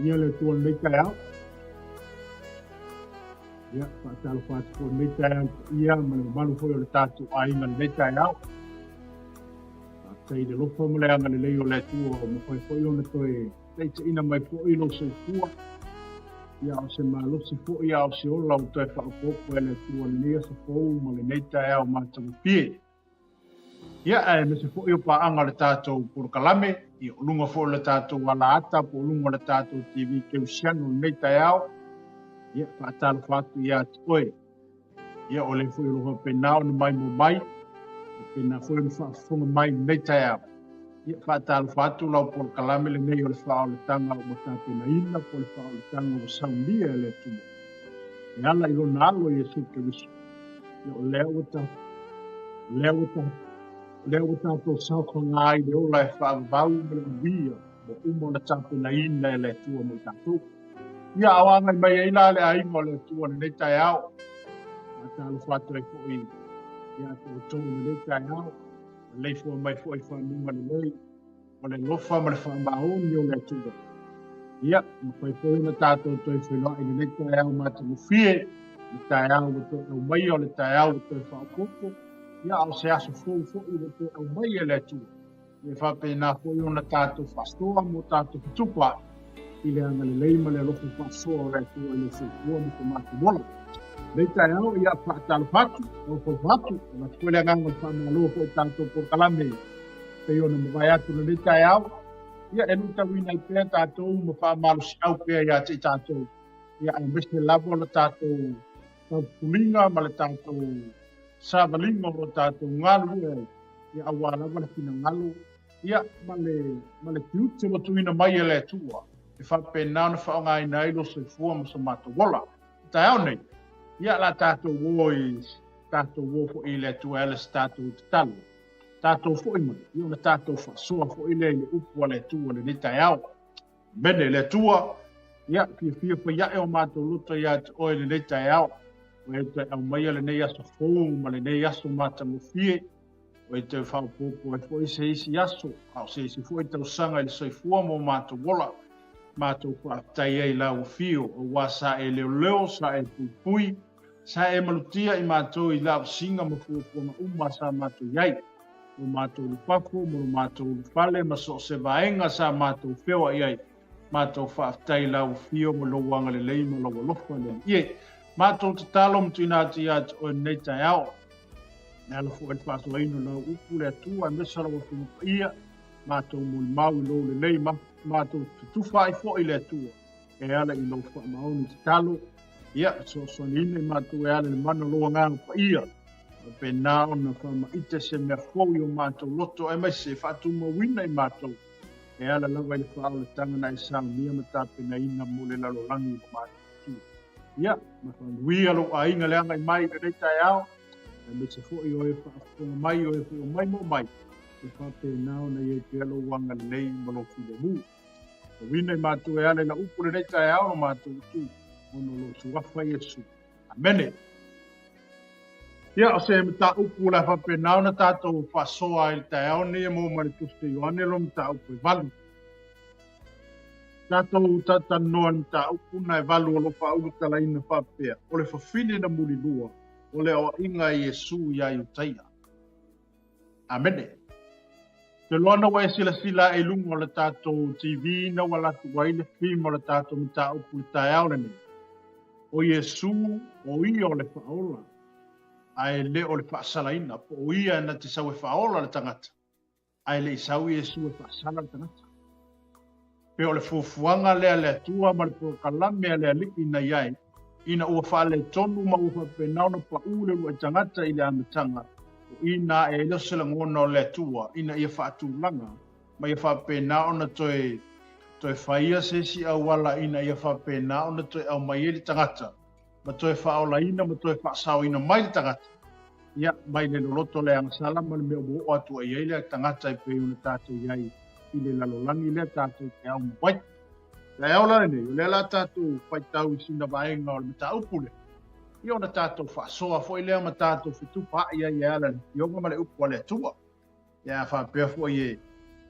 Ia le Atua i lenei taeao. Ia, faatalofa atu foi i lenei taeao i le paia ma le mamalu foi o le tatou aiga i lenei taeao. Faafetai i le alofa ma le agalelei o le Atua ua mafai foi ona toe taitaiina mai foi lou soifua. Ia, o se malosi foi a o se ola ua toe faaopoopo e le Atua i lenei aso fou ma lenei taeao matagofie. Ia, aemaise foi o paaga o le tatou polokalame, ia, o luga foi o le tatou alaata po o luga o le tatou TV Keusiano i lenei taeao. Ia, faatalofa atu ia te oe. Ia, o le foi o lo o faapena ona maimoa mai, faapena foi ona faafofoga mai i lenei taeao. Ia, faatalofa atu lau polokalame lenei o le faaolataga ua tapenaina po o le faaolataga ua saunia e le Atua. E ala i lona alo Iesu Keriso. Ia, o lea ua ta, o lea ua ta, o lea ua tatou saofaga ai le ola e faavavau ma le manuia ua uma ona tapenaina e le Atua mo i tatou. Ia, a o agai mai ai la le aiga o le Atua i lenei taeao. Faatalofa atu ai foi ia te outou i lenei taeao. Maleifua mai foi i faguga lelei o le alofa ma le faamaoni o le Atua. Ia, mafai foi ona tatou toe feiloai i lenei taeao matagofie, le taeao ua toe aumaia o le taeao ua toe faaopoopo, ia, a o se aso fou foi ua toe aumaia e le Atua. Ia faapena foi ona tatou faasoa mo tatou fetupa i le agalelei ma le alofa faasoa o le Atua i le soifua ma so matou ola. Lenei taeao, ia faatalofa atu, ofoofo atu, avatu foi le agaga o le faamalo foi i tatou polokalame pei ona mavae atu lenei taeao. Ia e luitauina ai pea tatou ma faamalosiau pea ia te i tatou. Ia aemaise lava o le tatou taupuliga ma le tatou savaliga o lo tatou galulue ai, ia aua lava le finagalo, ia, ma le, ma le tiute ua tuuina mai e le Atua, e faapena ona faaaogaina ai lo soifua ma so matou ola. I taeao nei, ia, la tatou o i, tatou o foi i le Atua e ala i se tatou tatalo. Tatou foi mai, ia ona tatou faasoa foi lea i le upu a le Atua i lenei taeao. Amene. Le Atua, ia, fiafia fai ae o matou loto ia te oe i lenei taeao. Ua e toe aumaia lenei aso fou ma lenei aso matagofie. Ua e toe faaopoopo ai foi se isi aso, a o se isi foi tausaga i le soifua ma o matou ola. Matou faafetai ai i lau afio, aua sa e leoleo, sa e puipui, sa e malutia i matou i lavasiga ma fuafuaga uma sa matou i ai. Lo matou ulufafo ma lo matou ulufale ma so o se vaega sa matou feoai ai. Matou faafetai i lau afio ma lou agalelei ma lou alofa le Alii e. Matou tatalo ma tuuina atu ia te oe lenei taeao. E ala foi i le faasoaina o lau upu le Atua aemaise lau Afioga Paia, matou molimau i lou lelei ma matou tutufa ai foi le Atua e ala i lou faamaoni tatalo. Ia, fesoasoaniina i matou e ala i le mana o lou Agaga Paia, faapena ona faamaite se mea fou i o matou loto aemaise e faatumauina i matou e ala lava i le faaolataga na e saunia ma tapenaina mo le lalolagi i lo matou Atua. Ia, ma faamanuia lou aiga le agai mai i lenei taeao, aemaise foi o e faafofoga mai, o e foi o mai ma o mai, e faapena ona i ai pea lou agalelei ma lou filemu. Tauina i matou e ala i lau upu i lenei taeao lo matou Atua, ona o lou Suafa Iesu. Amene. Ia, o se mataupu o le a faapena ona tatou faasoa ai i le taeao lenei e maua mai le Tusi a Ioane lona mataupu e 8. Tatou talatalanoa i le mataupu na e 8 o lo o faaulutalaina faapea, o le fafine na mulilua, o le aoaiga a Iesu iā Iutaia. Amene. Te loa na ua e silasila ae i luga o le tatou TV na ua alu atu ai le theme o le tatou mataupu i le taeao lenei. O Iesu, o Ia o le Faaola, ae le o le faasalaina, po o Ia na te sau e faaola le tagata, ae le i sau Iesu e faasala le tagata. Pe o le fuafuaga lea a le Atua ma le polokalame a le Alii na i ai, ina ua faaletonu ma ua faapena ona paʻu le uluai tagata i le amataga, o i na ae ai lea o se lagona o le Atua ina ia faatulaga ma ia faapena ona toe toe faia se isi auala ina ia faapena ona toe aumai ai le tagata ma toe faaolaina ma toe faasaoina mai le tagata, ia, mai le loloto le agasala ma le mea ua oo atu ai ai le tagata e pei ona tatou i ai i le lalolagi lea tatou te ao ma vai. Taeao la lenei, o lea la tatou faitau i sina vaega o le mataupu lea, ia ona tatou faasoa foi lea ma tatou fetufaai ai e ala i le Afioga ma le upu a le Atua. Ia a faapea foi e,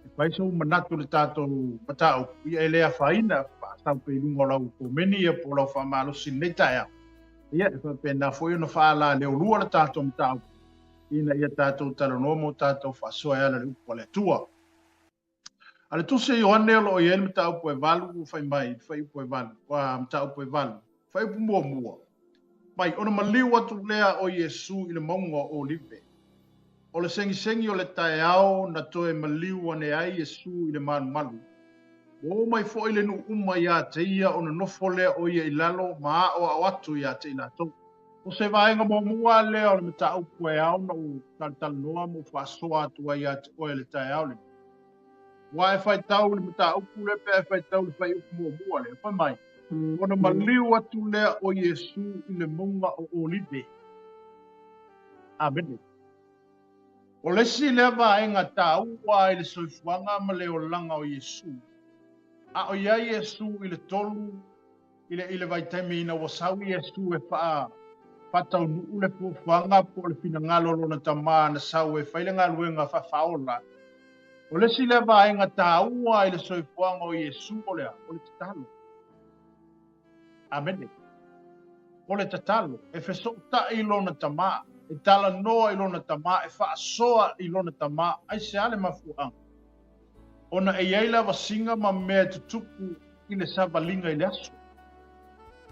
E fai sou manatu i le tatou mataupu, ia e le afaina, faasau pea i luga o lau komeni ia po o lau faamalosi i lenei taeao. Ia, e faapena foi ona faalaleolua le tatou mataupu ina ia tatou talanoa ma o tatou faasoa e ala i le upu a le Atua. A le Tusi a Ioane o lo o i ai le mataupu e valu ua fai mai, le fuaiupu e valu, ua mataupu e valu, fuaiupu muamua, mai ona maliu atu lea o Iesu i le mauga o Olive. O le segisegi o le taeao na toe maliu ane ai Iesu i le malumalu. Ua oo mai foi le nuu uma iā te ia ona nofo lea o ia i lalo ma aʻoaʻo atu iā te i latou. O se vaega muamua lea o le mataupu e ao ona ou talatalanoa ma ou faasoa atu ai iā te oe i le taeao lenei. Aua e faitau i le mataupu lea pe a e faitau i le fuaiupu muamua lea, fai mai, Ona maliu atu lea o Iesu i le mauga o Olive. Amene. O le isi lea vaega taua i le soifuaga ma le olaga o Iesu, a o i ai Iesu i le tolu i le i le vaitaimi ina ua sau Iesu e faa faataunuu le fuafuaga po o le finagalo o lona Tama na sau e fai le galuega faafaaola. O le isi lea vaega taua i le soifuaga o Iesu o le a? O le tatalo. Amene. O le tatalo, e fesootai i lona Tama, e talanoa i lona Tama, e faasoa i lona Tama, aisea le mafuaaga? Ona e i ai lava siga ma mea e tutupu i le savaliga i le aso.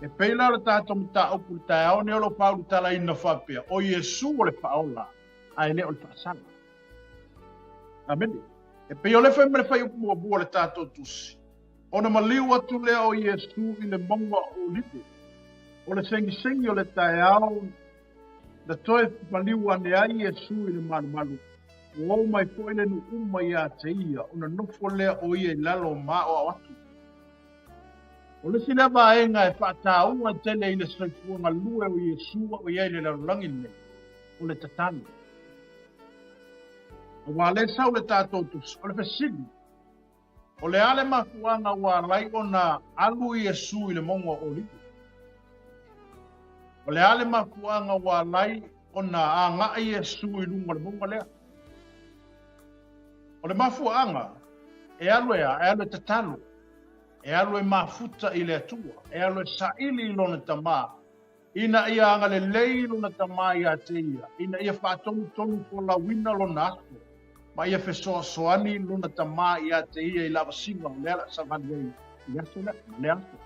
E pei la o le tatou mataupu i le taeao nei o lo o faaulutalaina faapea, o Iesu o le faaola, ae le o le faasala. Amene. E pei o le fai mai le fuaiupu muamua o le tatou tusi, ona maliu atu lea o Iesu i le mauga o Olive. O le segisegi o le taeao na toe maliu ane ai Iesu i le malumalu, ua oo mai foi le nuu uma iā te ia, ona nofo lea o ia i lalo ma aoao atu. O le isi lea vaega e faataua tele i le soifua galue o Iesu a o i ai i le lalolagi lenei, o le tatalo. Aua lea sau le tatou tusi, o le fesili, o le a le mafuaaga ua ala ai ona alu Iesu i le mauga o Olive? O le a le mafuaaga ua ala ai ona agai Iesu i luga o le mauga lea? O le mafuaaga, e alu e a? E alu e tatalo, e alu e mafuta i le Atua, e alu e saili i lona Tama, ina ia agalelei lona Tama iā te ia, ina ia faatonutonu folauina lona aso, ma ia fesoasoani lona Tama iā te ia i lavasiga o lea la savali ai i le aso lea, ma lea aso.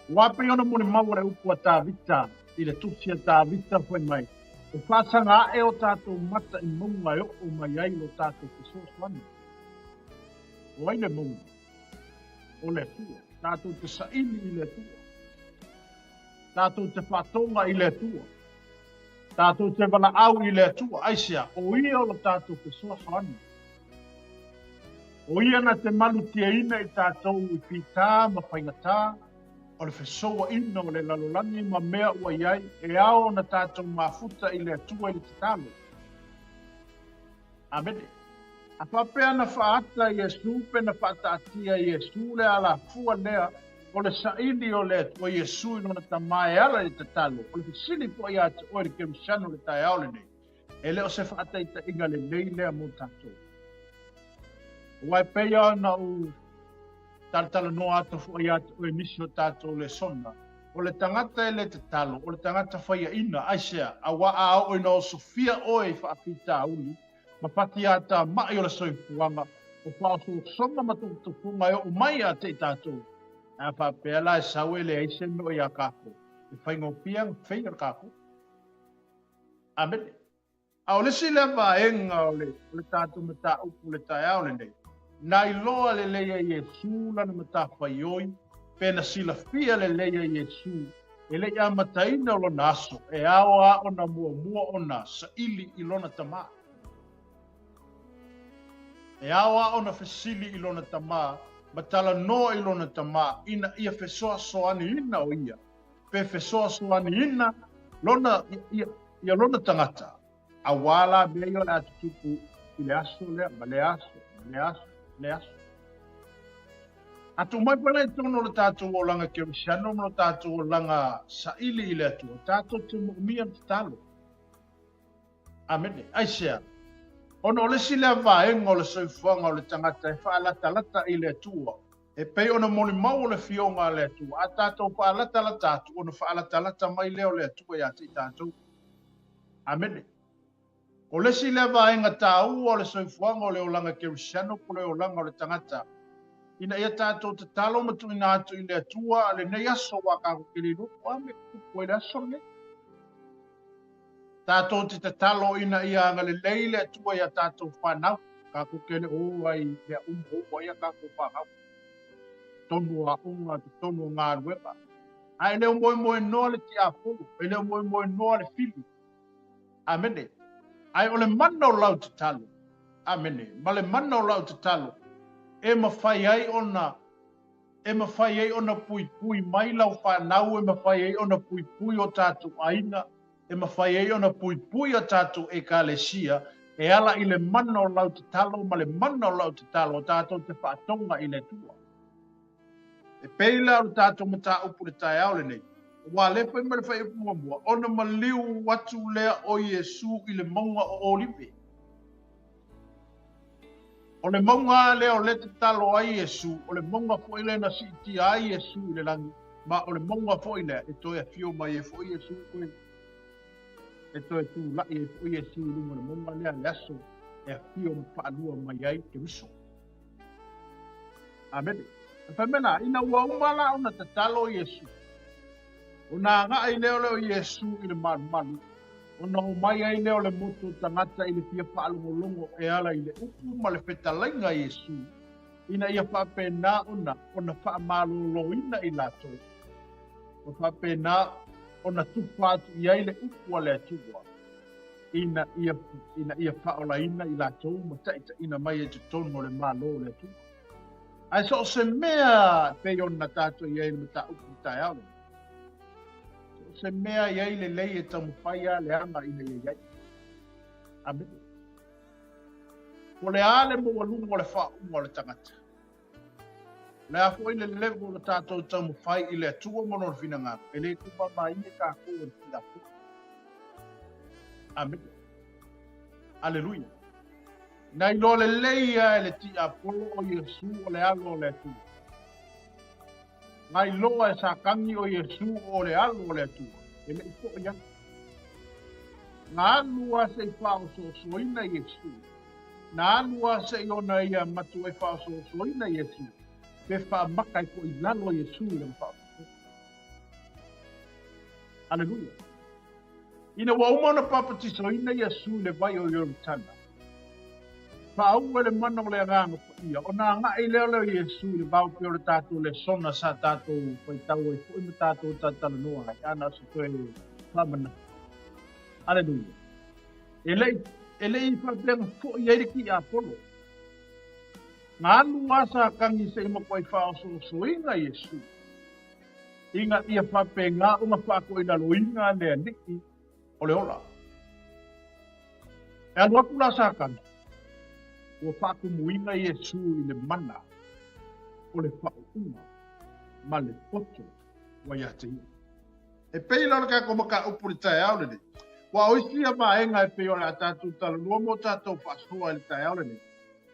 Ua pei ona molimau le upu a Tavita i le tusi a Tavita fai mai, E faasaga ae o tatou mata i mauga e oo mai ai lo tatou fesoasoani. O ai le mauga? O le Atua. Tatou te saili i le Atua. Tatou te faatoga i le Atua. Tatou te valaau i le Atua. Aisea? O ia o lo tatou fesoasoani. O ia na te malutiaina i tatou i fitā ma faigatā, o le fesouaina o le lalolagi ma mea ua i ai, e ao ona tatou mafuta i le Atua i le tatalo. Amene. A faapea na faaata Iesu pe na faataatia Iesu le alafua lea o le saili o le o Iesu i lona Tama e ala i le tatalo, o le fesili foi ia te oe le Kerisiano i le taeao lenei, E le o se faataitaiga lelei lea mo tatou. Aua e pei ona ou talatalanoa atu foi ia te oe nisi o tatou lesona, o le tagata e le tatalo, o le tagata faiaina, aisea, aua a oo ina osofia oe i faafitauli ma fatiatamai o le soifuaga, o faaosoosoga ma tofotofoga e oo mai ia te i tatou, a faapea la e sau e leai se mea o ia kākou, e faigofie ona feia kākou. Amene. A o le isi lea vaega o le, o le tatou mataupu i le taeao lenei, na iloa lelei e Iesu lana matafaioi, pe na silafia lelei e Iesu e le i amataina o lona aso, e ao lava ona muamua ona saili i lona Tama. E ao lava ona fesili i lona Tama ma talanoa i lona Tama ina ia fesoasoaniina o ia pe fesoasoaniina lona, ia, ia lona tagata, auā la mea ia o le a tutupu i le aso lea, ma lea aso, ma lea aso, ma lea aso. A tuu mai foi la i totonu o le tatou olaga kerisiano ma lo tatou olaga saili i le Atua, tatou te moomia le tatalo. Amene. Aisea? Ona o le isi lea vaega o le soifuaga o le tagata e faalatalata i le Atua, e pei ona molimau o le Afioga a le Atua, a tatou faalatalata atu, ona faalatalata mai lea o le Atua ia te i tatou. Amene. O le isi lea vaega taua o le soifuaga o le olaga kerisiano po o le olaga o le tagata, ina ia tatou tatalo ma tuuina atu i le Atua lenei aso ua tatou te le iloa po o a mea e tutupu ai le aso lenei. Tatou te tatalo ina ia agalelei le Atua i a tatou fanau, tatou te le o ai i mea uma o ai a tatou fanau, totonu o aoga, totonu o galuega. Ae le o moemoenoa le tiapolo, e le o moemoenoa le fili. Amene. Ae o le mana o lau tatalo, amene, ma le mana o lau tatalo, e mafai ai ona e mafai ai ona puipui mai lau fanau, e mafai ai ona puipui o tatou aiga, e mafai ai ona puipui a tatou Ekalesia, e ala i le mana o lau tatalo ma le mana o lau tatalo, tatou te faatoga i le Atua. E pei la o le tatou mataupu i le taeao lenei, ua lea fai mai le fuaiupu muamua, ona maliu atu lea o Iesu i le mauga o Olive. O le mauga lea o lea tatalo ai Iesu, o le mauga foi lea na siitia ai Iesu i le lagi, ma o le mauga foi lea e toe afio mai ai foi Iesu koe, e toe tulai ai foi Iesu i luga o le mauga lea le aso e afio ma faalua mai ai Keriso. Amene. E fai mai la, ina ua uma la ona tatalo Iesu, ona agai lea o lea o Iesu i le malumalu, ona omai ai lea o le motu o tagata i le fia faalogologo e ala i le upu ma le fetalaiga a Iesu, ina ia faapena ona ona faamaloloina i latou, ma faapena ona tufa atu i ai le upu a le Atua, ina ia ina ia faaolaina i latou ma taitaiina mai ai totonu o le Malo o le Atua. Ae so o se mea e pei ona tatou i ai i le mataupu i le taeao lenei, so o se mea i ai lelei e taumafai lava le aga ina ia i ai. Amene. Po o le a le maualuga o le faauuga o le tagata? O le a foi le level o le tatou taumafai i le Atua ma Lona finagalo, e le tumamaina tatou e le Tulafono. Amene. Aleluia. Na iloa lelei lava e le tiapolo o Iesu o le Alo o le Atua. Na iloa e Satani o Iesu o le Alo o le Atua, e le i foi ai. Na alu lava se i faaosoosoina Iesu. Na alu lava se i ona ia matuai faaosoosoina Iesu, pe faamaka ai foi i lalo Iesu i lana faaosoosoga. Aleluia. Ina ua uma ona papatisoina Iesu i le vai o Ioritana, faauu e le mana o le Agaga Paia, ona agai lea o Iesu i le vao pei o le tatou lesona sa tatou faitau ai foi ma tatou talatalanoa ai, a na o se toe faamanatu. Aleluia. E le i, e le i faapea na foi ai le tiapolo. Na alu lava Satani se i matuai faaosoosoina Iesu. Ina ia faapena ona faatoilaloina le Alii o le ola. E alu atu la Satani, ua faatumuina Iesu i le mana o le faauuga ma le poto ua ia te ia. E pei la o le tatou mataupu i le taeao lenei, ua o isi ia vaega e pei o le a tatou talanoa ma o tatou faasoa i le taeao lenei,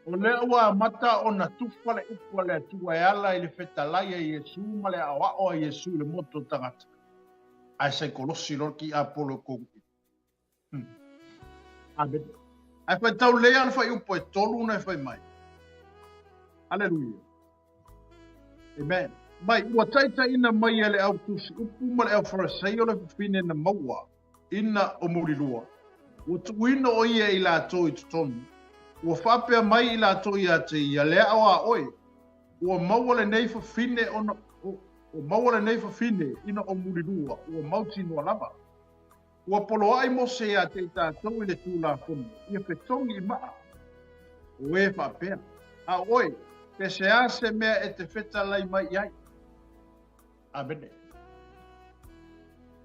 O lea ua amata ona tufa le upu a le Atua e ala i le fetalai a Iesu ma le aoao a Iesu i le motu o tagata. Ae saikolosi loa le tiapolo i kou i. Hmm. Amene. Ae faitau lelei lava le fuaiupu e tolu na e fai mai. Aleluia. Amen. Mai, ua taitaiina mai e le au tusi upu ma le au Fariseio le fafine na maua ina o Mulilua, ua tuuina o ia i latou i totonu, ua faapea mai i latou ia te ia, Le ao a oe, ua maua lenei fafine ona ua maua lenei fafine ina o Mulilua, ua mautinoa lava. Ua poloai Mose ia te i tatou i le Tulafono, ia fetogi i maa. O e faapea, A o oe, pe se a se mea e te fetalai mai i ai? Amene.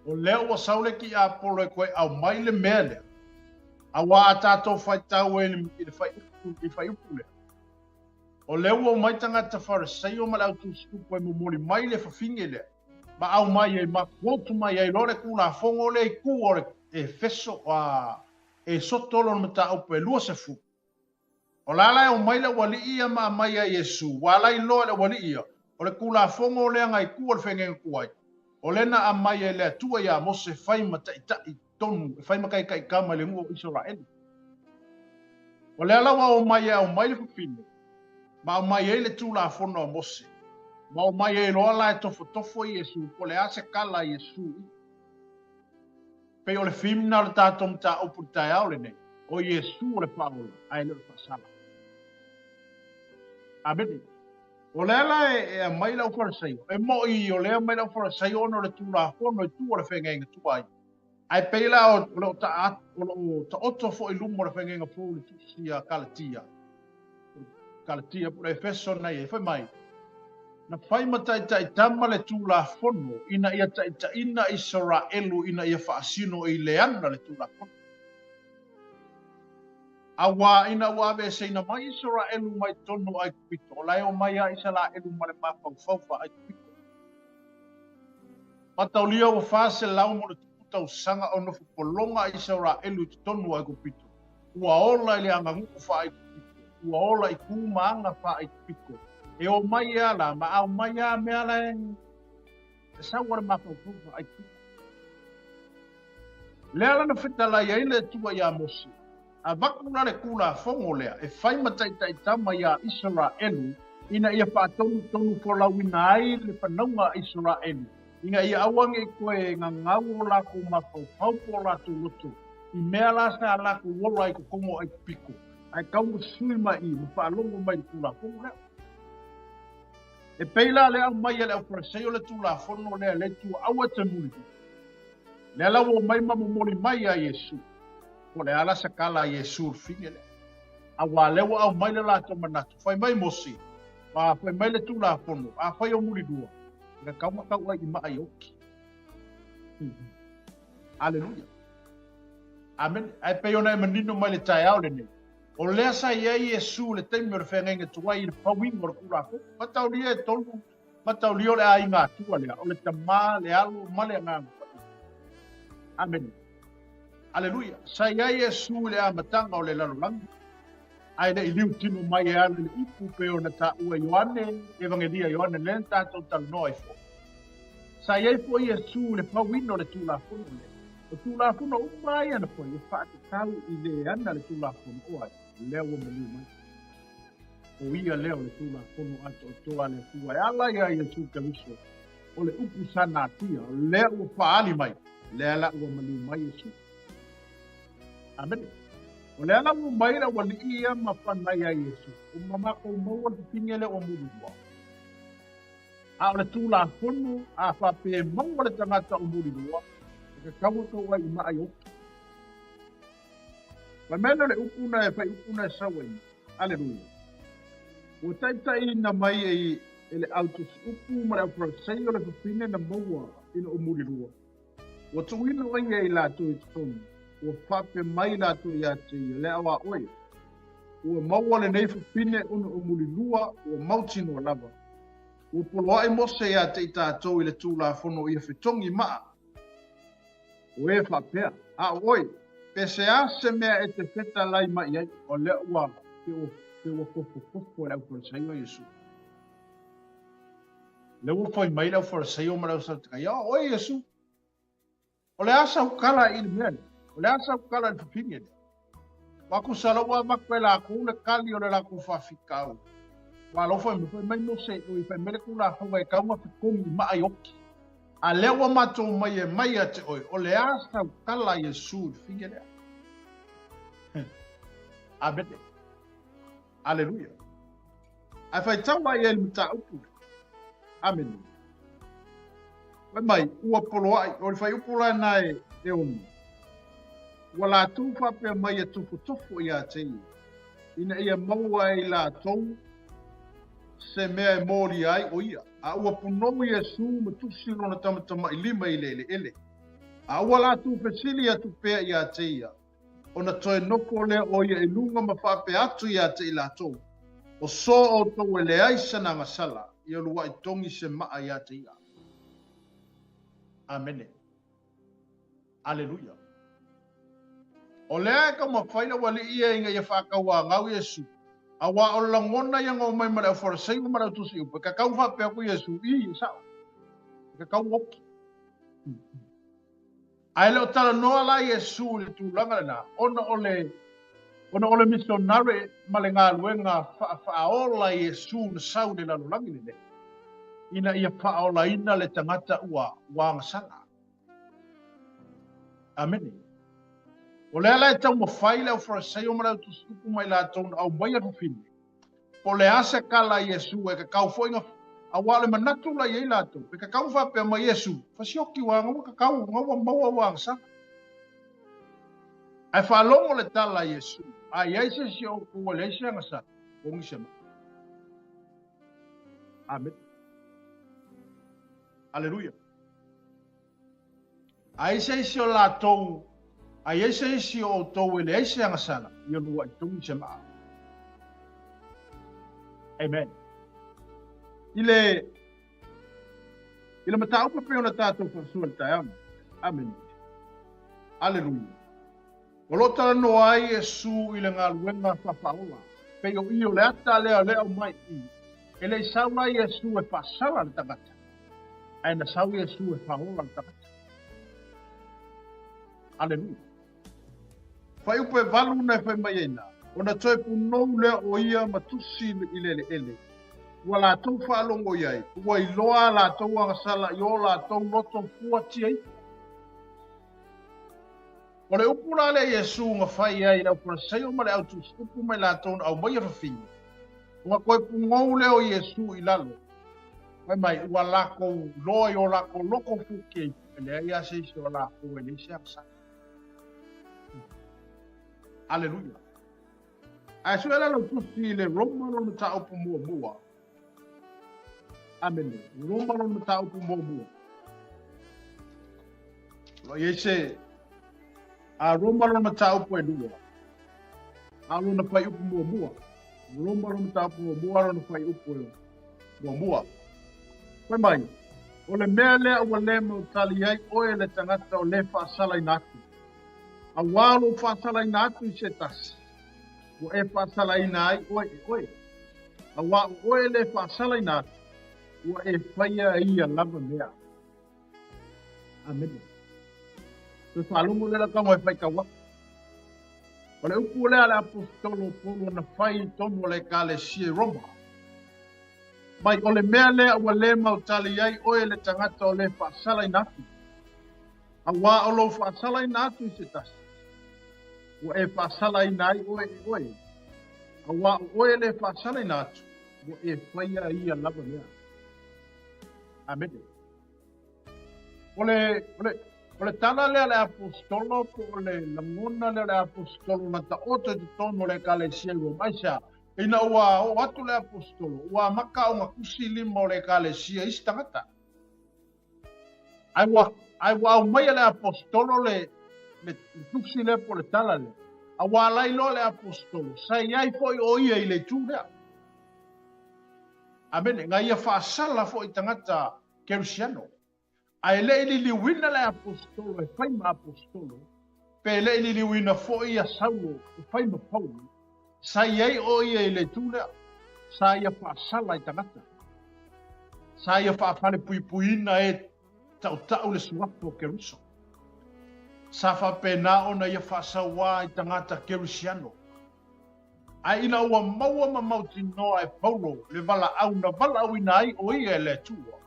O lea ua sau le tiapolo e toe aumai le mea lea, auā a tatou faitau ai i le fuaiupu lea, o lea ua omai tagata Fariseio ma le au tusitupu e momoli mai le fafine lea, ma aumai ai, ma quote mai ai loa le Tulafono lea i tua o le Efeso, a Esoto lona mataupu e 20. O la la e omai le aualii ia ma aumai ia Iesu, ua ala iloa e le aualii ia, o le Tulafono lea na i tua o le feagaiga tuai, o lea na aumai e le Atua iā Mose e fai ma taitai tonu, e fai ma taitaitama i le nuu o Isaraelu. O lea la ua omai e aumai le fafine, ma aumai ai le Tulafono a Mose, ma omai ai loa la e tofotofo Iesu, po o le a se kala a Iesu i. Pei o le theme na o le tatou mataupu i le taeao lenei, o Iesu o le Faaola, ae le o le Faasala. Amene. O lea la e aumai le aufalesaio, e mo'i o lea aumai le aufalesaio ona o le Tulafono i tua o le feagaiga tuai. Ae pei la o lo o ta, o lo o taoto foi i luma o le feagaiga fou le tusi a Kalatia. Kalatia po o le Efeso na i ai, fai mai, Na fai ma taitaitama le Tulafono ina ia taitaiina Isaraelu ina ia faasino i leana le Tulafono. Auā ina ua aveeseina mai Isaraelu mai totonu o Aikupito, o la e omai a Isaraelu ma le mafaufau faa-Aikupito. Mataulia ua 400 ma le tupu tausaga o nofo pologa a Isaraelu i totonu o Aikupito. Ua ola i le aganuu faa-Aikupito, ua ola i ku ma aga faa-Aikupito. E omai e ala ma aumai a mea la e sau o le mafaufau faa-Aikupito. Lea la na fetalai ai le Atua iā Mose, Avatu la le Tulafono lea e fai ma taitaitama iā Isaraelu ina ia faatonutonu folauina ai le fanauga a Isaraelu, ina ia aua ne i toe gagau o latou mafaufau po o latou loto i mea la sa latou ola ai i totonu o Aikupito, ae tau ma sui mai i ma faalogo mai i le Tulafono lea. E pei la lea aumai e le Aufarisai o le Tulafono lea le Atua aua e te mulimuli. Lea la ua omai ma momoli mai ia Iesu. Po o le a la se kala a Iesu i le fine lea. Auā lea ua aumai le latou manatu, fai mai Mose, ma fai mai le Tulafono, afai o mulilua, e tatau ona tau ai i maa i oki. Aleluia. Amene. Ae pei ona e manino mai le taeao lenei, o lea sa i ai Iesu i le taimi o le feagaiga tuai i le fauina o le Tulafono. Mataulia e tolu Mataulia o le aiga Atua lea, o le Tama, le Alo, ma le Agaga Paia. Amene. Aleluia. Sa i ai Iesu i le amataga o le lalolagi, ae le i liutino mai e ala i le upu pei ona taua e Ioane, Evagelia Ioane, lea na tatou talanoa ai foi. Sa i ai foi Iesu i le fauina o le Tulafono lea. O Tulafono uma lava ia na fai, e faatatau i le ana le Tulafono, o ai? O lea ua maliu mai. O ia lea o le Tulafono atoatoa a le Atua e ala iā Iesu Keriso, o le upu sa natia, o lea ua faaali mai, lea la ua maliu mai Iesu. Amene. O lea la ua mai le aualii ia ma fanai a Iesu, ua matou maua le fafine lea ua mulilua. A o le Tulafono, a faapea e maua le tagata o mulilua, e tatau ona tau ai i maa i oki. Fai mai lea o le upu na e fai upu na e sau ai. Aleluia. Ua taitaiina mai e, e le au tusi upu ma le au Farisai o le fafine na maua ina o mulilua. Ua tuuina o ia i latou i totonu, ua faapea mai latou ia te ia, le au a oe. Ua maua lenei fafine ona o mulilua, ua mautinoa lava. Ua poloai Mose ia te i tatou i le Tulafono ia fetogi maa. O e faapea, a o oe, pe se a se mea e te fetalai mai i ai, o lea ua, pe ua, pe ua tofotofo e le Aufarisaio Iesu. Lea ua fai mai le Aufarisaio ma le Ausadukaio, a o oe Iesu, o le a sau kala i le mea lea? O le a sau kala i le fafine lea? Ua tusa la ua avatu e latou le kali o le latou faafitauli. Ua alofa mai, fai mai Mose, oi, fai mai le Tulafono e tau na fetogi i maa i oki. A lea ua matou mai e mai ia te oe, o le a sau tala a Iesu i le fine lea? Amene. Aleluia. Ae faitau lava i ai le mataupu lea. Amene. Fai mai, ua poloai, o le fuaiupu la lena e, e ono. Ua latou faapea mai e tofotofo ia te ia, ina ia maua ai latou se mea e molia ai o ia. A ua punou Iesu ma tusi lona tamatamailima i le eleele. A ua latou fesili atu pea ia te ia, ona toe nofo lea o ia i luga ma faapea atu ia te i latou, O so outou e leai sana agasala, ia luaʻi togi se maa ia te ia. Amene. Aleluia. O lea e taumafai le aualii ia ina ia faatauagau Iesu. Auā o le lagona ia na omai ma le aufarasaio ma le autusiupu, e kakau faapea atu Iesu, Ī, e sa'o, e kakau oki. Ae le o talanoa la Iesu i le tulaga lena, ona o le ona o le missionary ma le galuega fa'afa'aola Iesu na sau i le lalolagi lenei, ina ia fa'aolaina le tagata ua ua agasala. Amene. O lea la e taumafai le aufarasaio ma le autusitupu ma i latou na aumaia fafine, po o le a se kala a Iesu e kakau foi na, auā o le manatu la i ai latou, e kakau faapea mai Iesu, fasioki ua ua kakau, na ua maua ua agasala. Ae faalogo le tala a Iesu, a i ai se isi o outou e leai se agasala, ogi se maa. Amene. Aleluia. A i se isi o latou, a i ai se isi o outou e leai se agasala, ia luaʻi togi se maa. Amen. I le, i le mataupu e pei ona tatou faasoa i le taeao nei. Amene. Aleluia. O lo o talanoa ai Iesu i le galuega faafaaola, pei o i o le ata lea o lea aumai i i. E le i sau la Iesu e faasala le tagata, ae na sau Iesu e faaola le tagata. Aleluia. Fuaiupu e valu na e fai mai ai na, ona toe punou lea o ia ma tusi i le eleele, ua latou faalogo i ai, ua iloa a latou agasala i o latou loto fuatia ifo. O le upu la lea Iesu na fai ai i le aufarasaio ma le autusi-upu ma i latou na aumaia fafine, ona toe pugou lea o Iesu i lalo, fai mai, ua lakou iloa i o lakou loko fukia ifo, e leai lava se isi o lakou e leai se agasala. Aleluia. Ae sue la lau tusi i le Roma lona mataupu muamua. Amene. Roma lona mataupu muamua. O lo o i ai se a Roma lona mataupu e lua. A lona fuaiupu muamua. Roma lona mataupu muamua, lona fuaiupu e muamua. Fai mai, o le mea lea ua le mautali ai oe le tagata o le faasalaina atu. Auā lou faasalaina atu i se tasi, ua e faasalaina ai oe e oe. Auā o oe le faasalaina atu, ua e faia ia lava mea. Amene. Toe faalogo lea la tago e faitau atu. O le upu lea a le aposetolo o Paulo na fai i tonu o le Ekalesia i Roma. Mai o le mea lea ua le mautali ai oe le tagata o le faasalaina atu. Auā o lou faasalaina atu i se tasi, ua e faasalaina ai oe e oe, auā o oe le faasalaina atu, ua e faia ia lava mea. Amene. O le, o le, o le tala lea a le aposetolo po o le lagona lea o le aposetolo na taoto i totonu o le Ekalesia i Roma. Aisea? Ina ua oo atu le aposetolo, ua amata ona tusi lima o le Ekalesia i isi tagata. Ae ua, ae ua aumaia le aposetolo le, le, le tusi lea po o le tala lea, a ua ala ai loa le aposetolo, sa i ai foi o ia i le itu lea. Amene. Na ia faasala foi tagata Kerisiano. Ae le i liliuina le aposetolo e fai ma aposetolo, pe le i liliuina foi ia Saulo e fai ma Paulo, Sa i ai o ia i le itu lea. Sa ia faasala i tagata. Sa ia faafalepuipuiina e tautau le suafa o Keriso. Sa faapena ona ia faasauā i tagata Kerisiano. Ae ina ua maua ma mautinoa e Paulo le valaau na valaauina ai o ia e le Atua,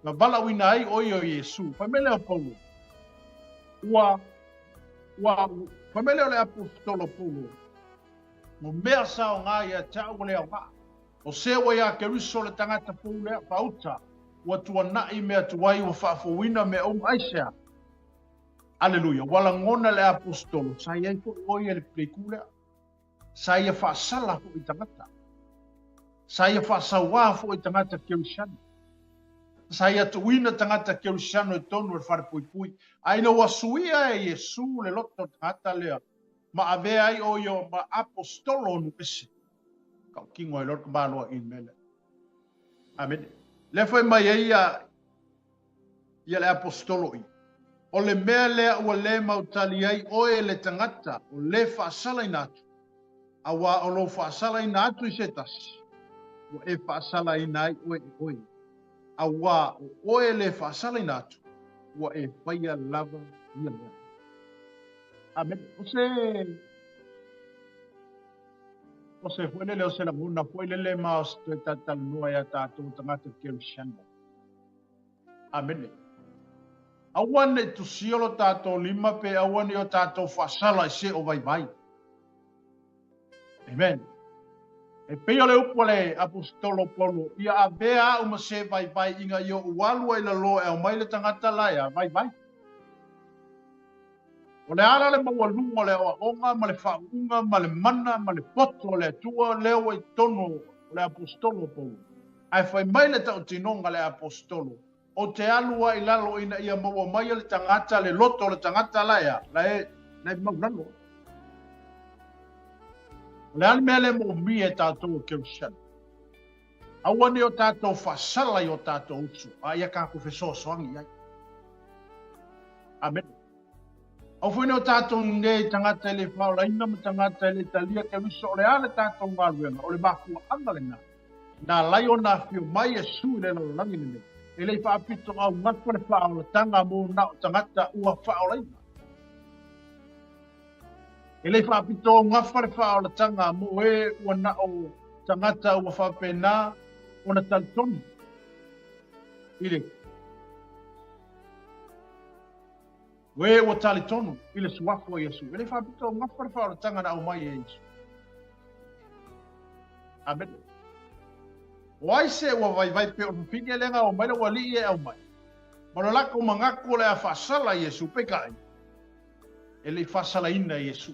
na valaauina ai o ia o Iesu, fai mai lea o Paulo, ua, ua, fai mai lea o le aposetolo Paulo, Mo mea sa aoga ia te au ua le aoga. O se ua iā Keriso le tagata fou lea, faauta, ua tuanaʻi mea tuai ua faafouina mea uma. Aisea? Aleluia! Ua lagona le aposetolo, sa i ai foi o ia i le itu lea. Sa ia faasala foi i tagata. Sa ia faasauā foi i tagata Kerisiano. Sa ia tuuina tagata Kerisiano i totonu o le falepuipui. A ina ua suia e Iesu le loto o le tagata lea, ma avea ai o ia ma aposetolo o nuu ese. Tautino ai loa le tamaloa i le mea lea. Amene. Lea fai mai ai ia ia le aposetolo i, O le mea lea ua le mautali ai oe le tagata o le faasalaina atu. Auā o lou faasalaina atu i se tasi, ua e faasalaina ai oe e oe. Auā o oe e le faasalaina atu, ua e faia lava ia mea. Amene. O se o se foi lele o se lagona foi lele ma o se toe talatalanoa ia tatou tagata Kerisiano. Amene. Aua ne i tusia lo tatou lima pe aua ne i o tatou faasala i se o vaivai. Amen. E pei o le upu a le Aposetolo Paulo, ia avea a'u ma se vaivai ina ia ou alu ai lalo e aumai le tagata la ea vaivai. O le ala le maualuga o le aoaoga ma le faauuga ma le mana ma le poto o le Atua lea ua i totonu o le Aposetolo Paulo. Ae fai mai le tautinoga a le Aposetolo, Ou te alu ai i lalo ina ia maua mai e le tagata le loto o le tagata la ea, la e, la e maulalo. O le a le mea lea e moomia e tatou o Kerisiano? Aua ne i o tatou faasala i o tatou uso, a ia tatou fesoasoani i ai. Amene. Aua foi ne i o tatou nei tagata e le faaolaina ma tagata e le talia Keriso, o le a le tatou galuega, o le mafuaaga lena. Na ala ai ona afio mai Iesu i le lalolagi lenei, e le i faapito augafa le faaolataga mo na o tagata ua faaolaina. E le i faapito augafa le faaolataga mo e ua na o tagata ua faapena ona talitonu i le O e ua talitonu i le suafa o Iesu. E le faapito augafa le faaolataga na aumai e Iesu. Amene. O ai se ua vaivai pea o le fafine lea na aumai le ualii e aumai. Ma lo latou manatu o le a faasala i Iesu, peitai, e le i faasalaina e Iesu.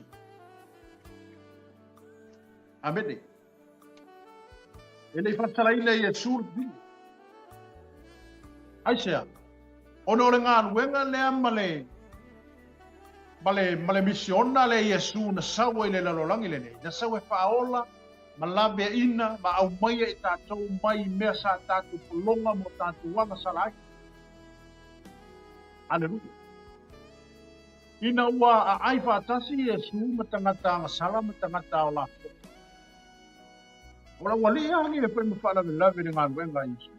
Amene. E le i faasalaina e Iesu le fafine. Aisea? Ona o le galuega lea ma le ma le ma le misiona le Iesu na sau ai i le lalolagi lenei, na sau e faaola ma laveaina ma aumaia i tatou mai i mea sa tatou pologa ma o tatou agasala ai. Aleluia. Ina ua aai faatasi Iesu ma tagata agasala ma tagata ao lafoga. O lau alii agi e fai ma faalavelave i le galuega a Iesu.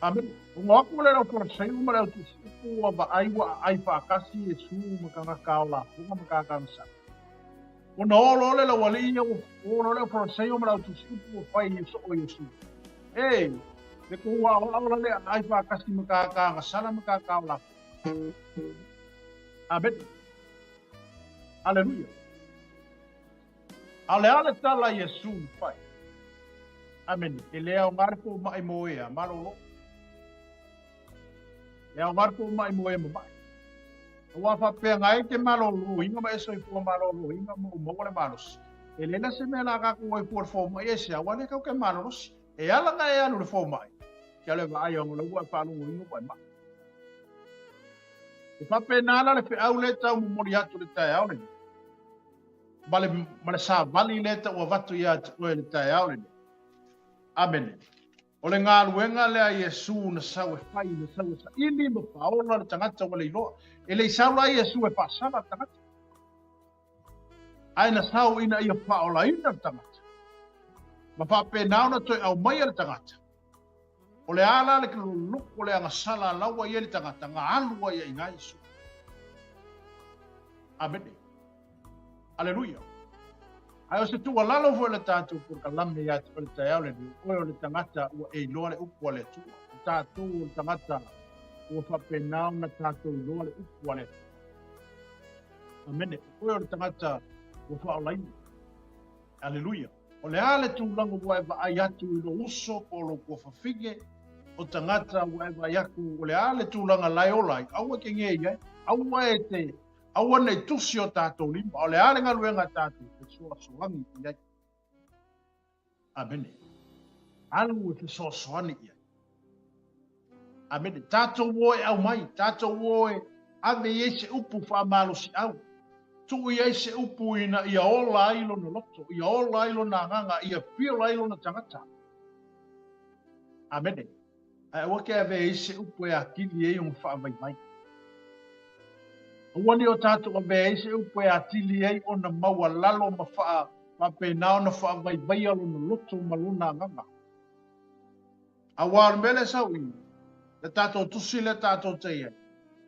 Amene. Ona o atu lea o le Aufarisai ma le Autusiupu ua vaai ua aai faatasi Iesu ma tagata ao lafoga ma tagata agasala. Ona o loa lea lau alii ia ua o loa le Aufarisai ma le Autusiupu ua fai soo Iesu. E, le tou aoao la le aai faatasi ma tagata agasala ma tagata ao lafoga. Amene. Aleluia. A o le a le tala a Iesu na fai? Amene. E le aoga le fomai mo e a malolo. E aoga le fomai mo e mamae. Aua faapea e te maloloina ma e soifua maloloina ma ou maua le malosi. E leai la se mea la tatou o ai fua i le fomai e se aua lea tatou te malolosi. E ala ona e alu i le fomai, ke alu e vaai ona o la ua e faalogoina ua e mai. E faapena la le feau lea e tau momoli atu i le taeao lenei. Ma le, ma le savali lea e tau avatu ia te oe i le taeao lenei. Amene. O le galuega lea a Iesu na sau e fai, na sau e saili ma faaola le tagata ua le iloa. E le i sau la Iesu e faasala le tagata. Ae na sau ina ia faaolaina le tagata. Ma faapena ona toe aumaia le tagata. O le a la le loloko o le agasala la ua i ai le tagata, na alu ai i ina Iesu. Amene. Aleluia. Ae o se tuualalo foi le tatou polokalame ia te oe le taeao lenei, o oe o le tagata ua e iloa le upu a le Atua. O tatou o le tagata ua faapena ona tatou iloa le upu a le Atua. Amene. O oe o le tagata ua faaolaina. Aleluia. O le a le tulaga ua e vaai atu i lou uso po o lou tuafafine, o tagata ua e vaai atu, o le a le tulaga la e ola ai, aua e te gē i ai, aua e te, aua ne i tusi o tatou lima, o le a le galuega a tatou, fesoasoani i ai. Amene. Alu e fesoasoani i ai. Amene. Tatou o e aumai, tatou o e ave i ai se upu faamalosiau. Tuu i ai se upu ina ia ola ai lona loto, ia ola ai lona agaga, ia piola ai lona tagata. Amene. Ae aua ke ave ai se upu e atili ai ona faavaivai. Aua ne i o tatou ave ai se upu e atili ai ona maualalo ma faa... Faapena ona faavaivaia lona loto ma lona agaga. Aua o le mea lea e sau i le tatou tusi lea tatou te i ai,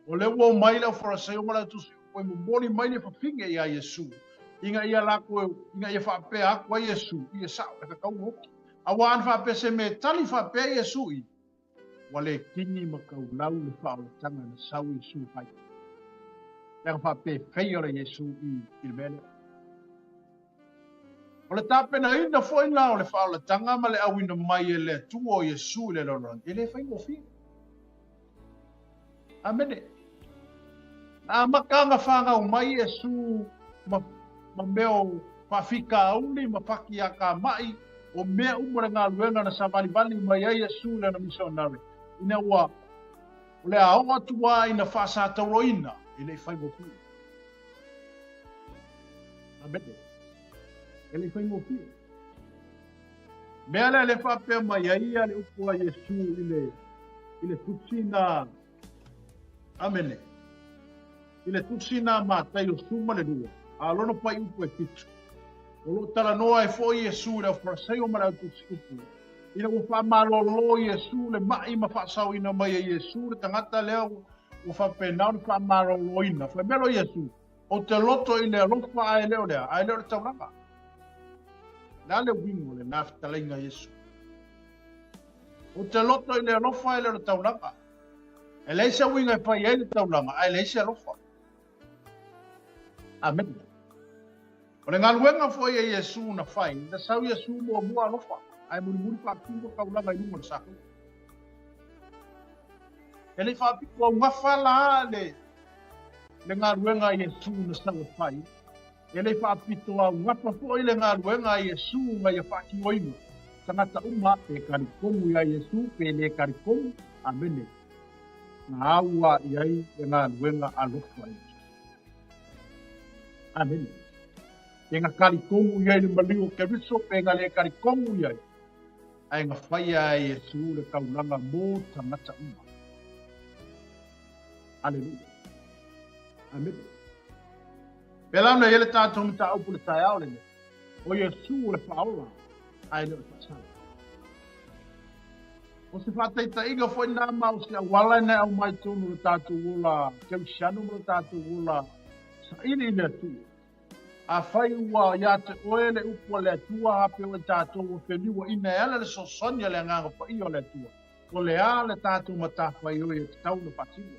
o lea ua omai le aufarasaio ma le autusi upu e momoli mai le fafine iā Iesu, ina ia latou, ina ia faapea atu ai Iesu, i e sao, e tatau ona oti. Aua ana faapea se mea e tali faapea Iesu i, ua le kini ma taulau le faaolataga na sau Iesu e fai. Leaga faapea e feia le Iesu i, i le mea lea. O le tapenaina foi la o le faaolataga ma le auina mai e le Atua o Iesu i le lalolagi, e le faigofie. Amene. Na amata ona fanau mai Iesu ma, ma mea o faafitauli ma fatiatamai, o mea uma le galuega na savalivali mai ai Iesu i lana misionare, ina ua o le a oo atu lava ina faasatauloina, e le i faigofie. Amene. E le i faigofie. Mea lea le faapea mai ai ia le upu a Iesu i le, i le tusi na, amene, i le tusi na Mataio 12, a lona fuaiupu e 7. O lo o talanoa ai foi Iesu i le aufarasaio ma le autusi upu, ina ua faamalolo Iesu le ma'i ma faasaoina mai e Iesu le tagata lea ua faapena ona faamaloloina. Fai mai loa Iesu, Ou te loto i le alofa ae le o le a, ae le o le taulaga. O le a le uiga o lena fetalaiga a Iesu? Ou te loto i le alofa ae le o le taulaga. E leai se uiga e fai ai le taulaga ae leai se alofa. Amene. O le galuega foi a Iesu na fai, na sau Iesu muamua alofa, ae mulimuli faatino taulaga i luga o le sakaua. E le i faapito augafa la le le galuega a Iesu na sau e fai, e le i faapito augafa foi le galuega a Iesu na ia faatinoina, tagata uma pe talitonu iā Iesu pe le talitonu, amene, na au a i ai le galuega alofa a Iesu. Amene. Pe na talitonu i ai le maliu o Keriso pe na le talitonu i ai, ae na faia e Iesu le taulaga mo tagata uma. Aleluia. Amene. Pēlā ona i ai le tatou mataupu i le taeao lenei, o Iesu o le faaola, ae le o le faasala. O se faataitaiga foi na ma o se auala na e aumai tonu le tatou ola kerisiano ma le tatou ola saili i le Atua. Afai ua ia te oe le upu a le Atua hape o i tatou ua feliuaina e ala le sosoani a le Agaga Paia o le Atua, O le a le tatou matafaioi e tatau ona faatino?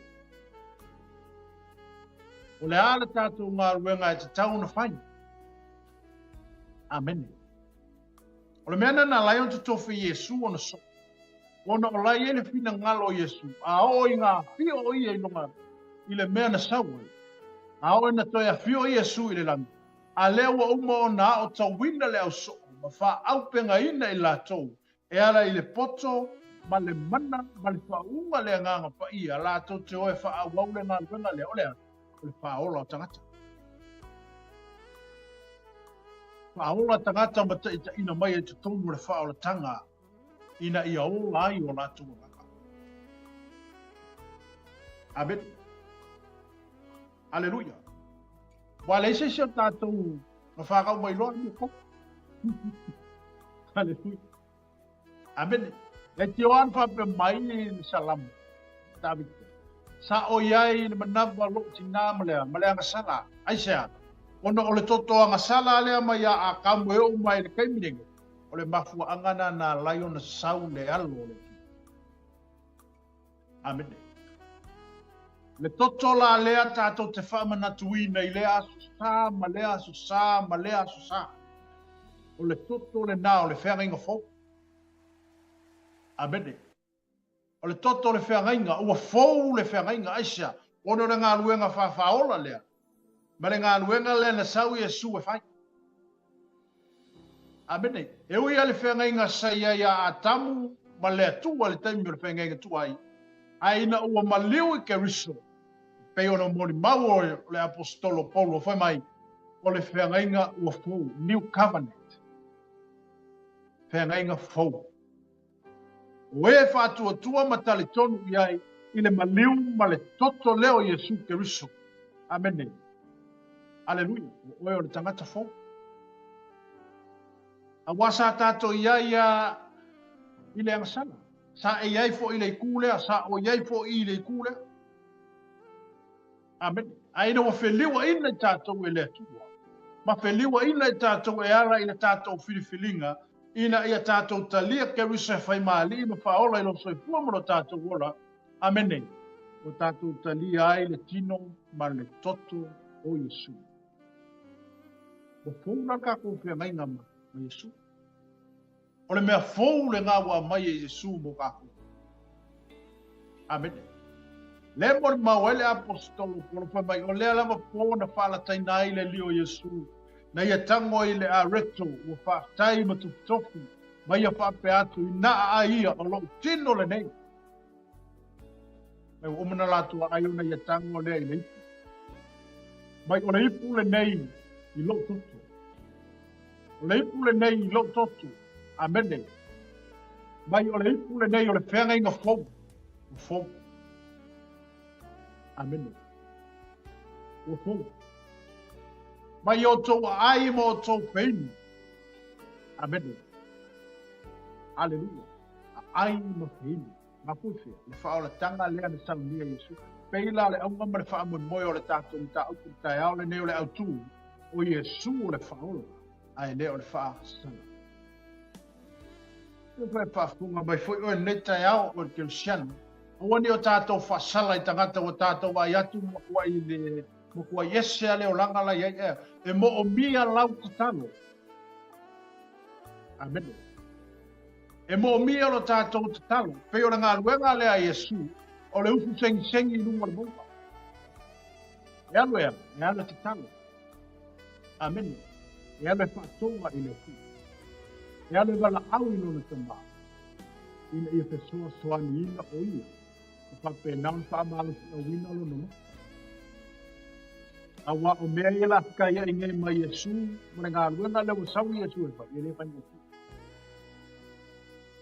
O le a le tatou galuega e tatau ona fai? Amene. O le mea lena na ala ai ona totofi Iesu ona soo, ona o la e i ai le finagalo o Iesu, a oo ina afio o ia i luga i le mea na sau ai, a oo ina toe afio Iesu i le lagi, a lea ua uma ona aotauina le ausoo ma faaaupegaina i latou E ala i le poto ma le mana ma le faauuga le Agaga Paia latou te o e faaauau le galuega lea, o le a? O le faaola o tagata. Faaola tagata ma taitaiina mai ai totonu o le faaolataga ina ia ola ai o latou agaga. Amene. Aleluia. Ua leai se isi o tatou na whakau mai loa mo koko. Aleluia. Amene. E te oan whape mai i le salamo. Davida. Sa o iai le manawa lou tinā ma le, ma le agasala. Aisea? Ona o le toto agasala lea mai a Atamu e oo mai i le taimi lenei, o le mafuaaga na na ala ai ona sau le alo o le Atua. Amene. Le toto la lea tatou te faamanatuina i lea aso sa ma lea aso sa ma lea aso sa. O le toto lenā o le feagaiga fou. Amene. O le toto o le feagaiga, ua fou le feagaiga, aisea? Ona o le galuega faafaaola lea, ma le galuega lea na sau Iesu e fai. Amene. E ui lava i le feagaiga sa i ai a Atamu ma le Atua i le taimi o le feagaiga tuai, ae ina ua maliu i Keriso, e pei ona molimau o le Aposetolo Paulo fai mai, o le feagaiga ua fou, new covenant, feagaiga fou. O e faatuatua ma talitonu i ai i le maliu ma le toto lea o Iesu Keriso. Amene. Aleluia. O oe o le tagata fou. Aua sa tatou i ai a i le agasala. Sa e i ai foi i le itu lea, sa o i ai foi i le itu lea. Amene. Ae ina ua feliuaina i tatou e le Atua, ma feliuaina i tatou e ala i le tatou filifiliga, ina ia tatou talia Keriso e faimalie ma faaola i lou soifua ma lo tatou ola, Amene, ua tatou talia ai le tino ma le toto o Iesu. Ua fou la le tatou feagaiga ma Iesu. O le mea fou lena ua aumai e Iesu mo tatou. Amene. Le molimau ai le aposetolo Polo fai mai, o lea lava po na faalataina ai le alii o Iesu, na ia tago i le areto ua faafetai ma tofitofi, ma ia faapea atu, ina aai ia, o lou tino lenei. Mai ua uma na latou aai ona ia tago lea i le ipu. Mai o le ipu lenei i lou toto. O le ipu lenei i lou toto. Amene. Mai o le ipu lenei o le feagaiga fou. Ua fou. Amene. Ua fou. Mai outou aai ma outou feinu. Amene. Aleluia. Aai ma feinu. Mafuifea, le faaolataga lea na saunia e Iesu. Pei la le auga ma le faamoemoe o le tatou mataupu i le taeao lenei o le autu, o Iesu o le faaola, ae le o le faasala. E fai faafofoga mai foi oe lenei taeao o le Kerisiano, aua ne i o tatou faasala i tagata ua tatou vaai atu matuai le matuai ese a le olaga la i ai ea. E moomia lau tatalo. Amene. E moomia lo tatou tatalo, pei o le galuega lea a Iesu, o le ufu segisegi i luga o le mauga. E alu e alu, e alu e tatalo. Amene. E alu e faatoga i le Atua. E alu e valaau i lona Tama, ina ia fesoasoaniina o ia, ma faapena ona faamalosiauina lona loto. Aua o mea ia la fekaiai nei ma Iesu ma le galuega lea ua sau Iesu e fai, e le faigofie.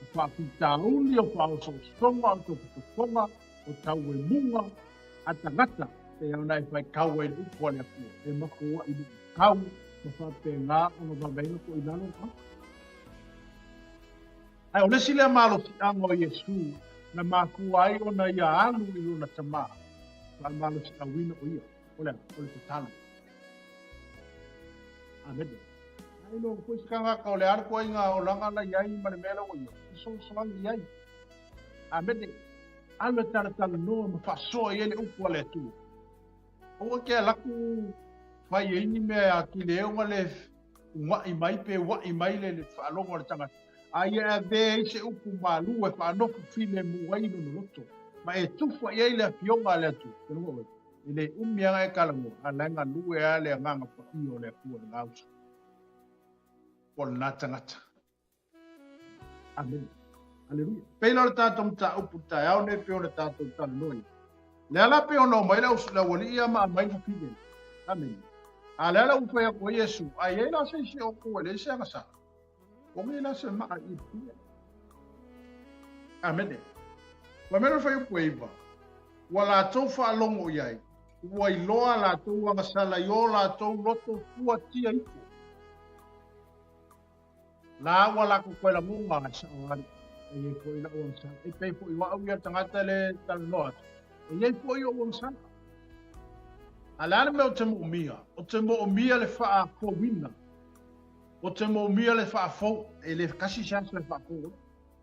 O faafitauli, o faaosoosoga, o tofotofoga, o tauemuga a tagata, pei ona e faitau ai i le upu a le Atua, e mafuai luitau ma faapena ona vave ai ona toilalo le tagata. Ae o le isi lea malosiaga o Iesu na mafua ai ona ia alu i lona Tama, faamalosiauina o ia, o le a? O le tatalo. Amene. Ai loa foi se tagata o le a le ituaiga olaga la i ai ma le mea la ua i ai, fesoasoani i ai. Amene. Alu e talatalanoa ma faasoa i ai le upu a le Atua. Aua ke alu atu fai ai ni mea e atili ai ona le ugaʻi mai pe uaʻi mai le le faalogo a le tagata, a ia e avea ai se upu malu e faanofo filemu ai lona loto, ma e tufa i ai le Afioga a le Atua. Te logo oe, e le umi lava e talanoa, a la e galue lava le Agaga Paia o le Atua i lena uso, po o lena tagata. Amene. Aleluia. Pei la o le tatou mataupu i le taeao nei pei ona tatou talanoa ai. Le ala pei ona omai le aualii ia ma aumai le fafine. Amene. A le ala ua fai atu ai Iesu, a i ai la se isi o outou e leai se agasala, oge la se maa i le fafine. Amene. Fai mai le fuaiupu e 9, ua latou faalogo i ai, ua iloa latou agasala i o latou loto fuatia ifo. La ua latou toe lagona e sao ai, e i ai foi lau agasala. E pei foi o au ia le tagata le talanoa atu, e i ai foi ou agasala. A le a le mea ou te moomia? Ou te moomia le faafouina. Ou te moomia le faafou. E le kasi se aso e faafou ai.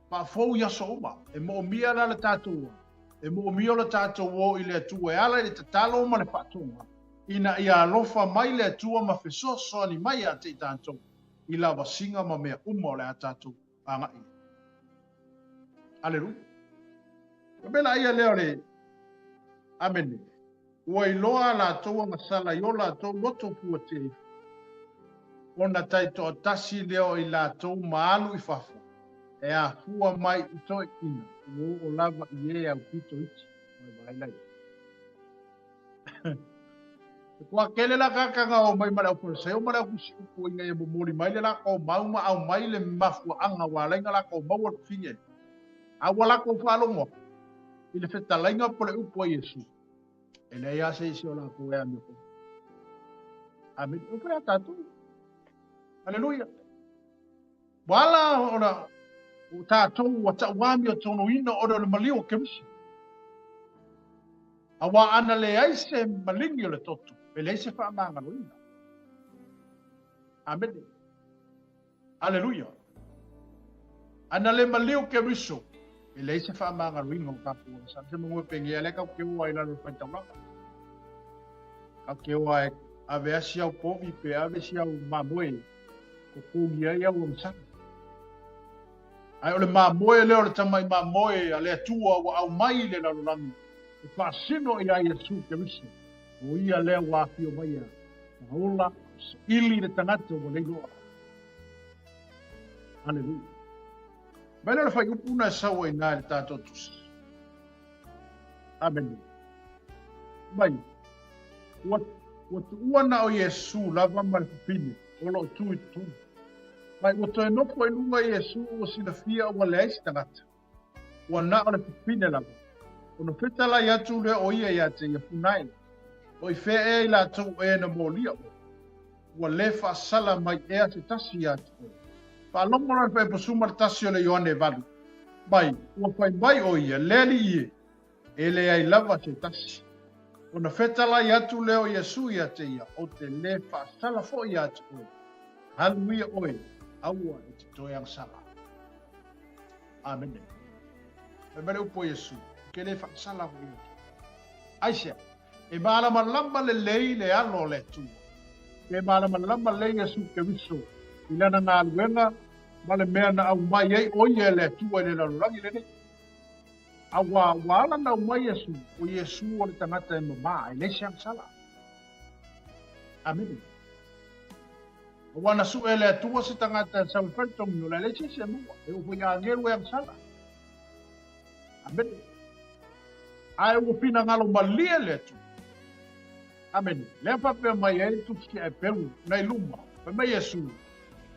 Faafou i aso uma. E moomia la le tatou o. E moomia lo tatou o i le Atua e ala i le tatalo ma le faatoga, ina ia alofa mai le Atua ma fesoasoani mai ia te i tatou. i lavasiga ma mea uma o le a tatou agai ai. Aleluia. O mea la ia lea o le Amene. Ua iloa a latou agasala i o latou loto fuatia ifo, ona taitoatasi lea o i latou ma alu i fafo, e afua mai i toeaiina ua oo lava i e aupito iti. Mai vaai la ia. E toatele la tagata na omai ma le Aufariseo ma le Autusi-upu ina ia momoli mai le latou mau ma aumai le mafuaaga ua ala ai ona latou maua le fafine. A ua latou faalogo atu i le fetalaiga po o le upu a Iesu, e leai lava se isi o latou e amiotonu. Amene. E fai a tatou. Aleluia. Ua ala ona o tatou ua tauamiotonuina ona o le maliu o Keriso. Auā ana leai se maligi o le toto, e leai se faamagaloina. Amene. Aleluia. Ana le maliu Keriso, e leai se faamagaloina o tatou agasala. Se manu e pegea lea kau te o ai i lalo o le faitaulaga. Kau te o ai ave asi au povi pe ave si au mamoe totogi ai au agasala. Ae o le mamoe lea o le tamai mamoe a le Atua ua aumai i le lalolagi e faasino ia Iesu Keriso, o ia lea ua afio mai e ola saili le tagata ua leiloa. Aleluia. Mai lea o le fuaiupu na e sau ai na i le tatou tusi. Amene. Mai, ua, ua tuua na o Iesu lava ma le fafine o lo o tu i totonu. Mai, ua toe nofo i luga Iesu ua silafia ua leai se tagata. Ua na o le fafine lava. Ona fetalai atu lea o ia ia te ia, Punae, o i fea ea i latou e na molia oe? Ua le faasala mai ea se tasi ia te oe? Faalogo loa le faipasuma le tasi o le Ioane e valu. Mai, ua fai mai o ia, Le Alii e, e leai lava se tasi. Ona fetalai atu lea o Iesu ia te ia, Ou te le faasala foi ia te oe. Alu ia oe, aua e te toe agasala. Amene. Fai mai le upu a Iesu, Ou te le faasala foi ia te oe. Aisea? E malamalama lelei le alo o le Atua. E malamalama lelei Iesu Keriso i lana galuega ma le mea na aumai ai ʻo ia e le Atua i le lalolagi lenei. Auā, ua ala na aumai Iesu, ʻo Iesu o le tagata e mamā, e leai se agasala. Amene. Auā na suʻe e le Atua se tagata e sau e fai le togiola, e leai se isi e maua, e oo foi i agelu e agasala. Amene. Ae ua finagalo malie le Atua. Amene. Lea faapea mai ai le Tusi a Eperu nai luma, fai mai Iesu,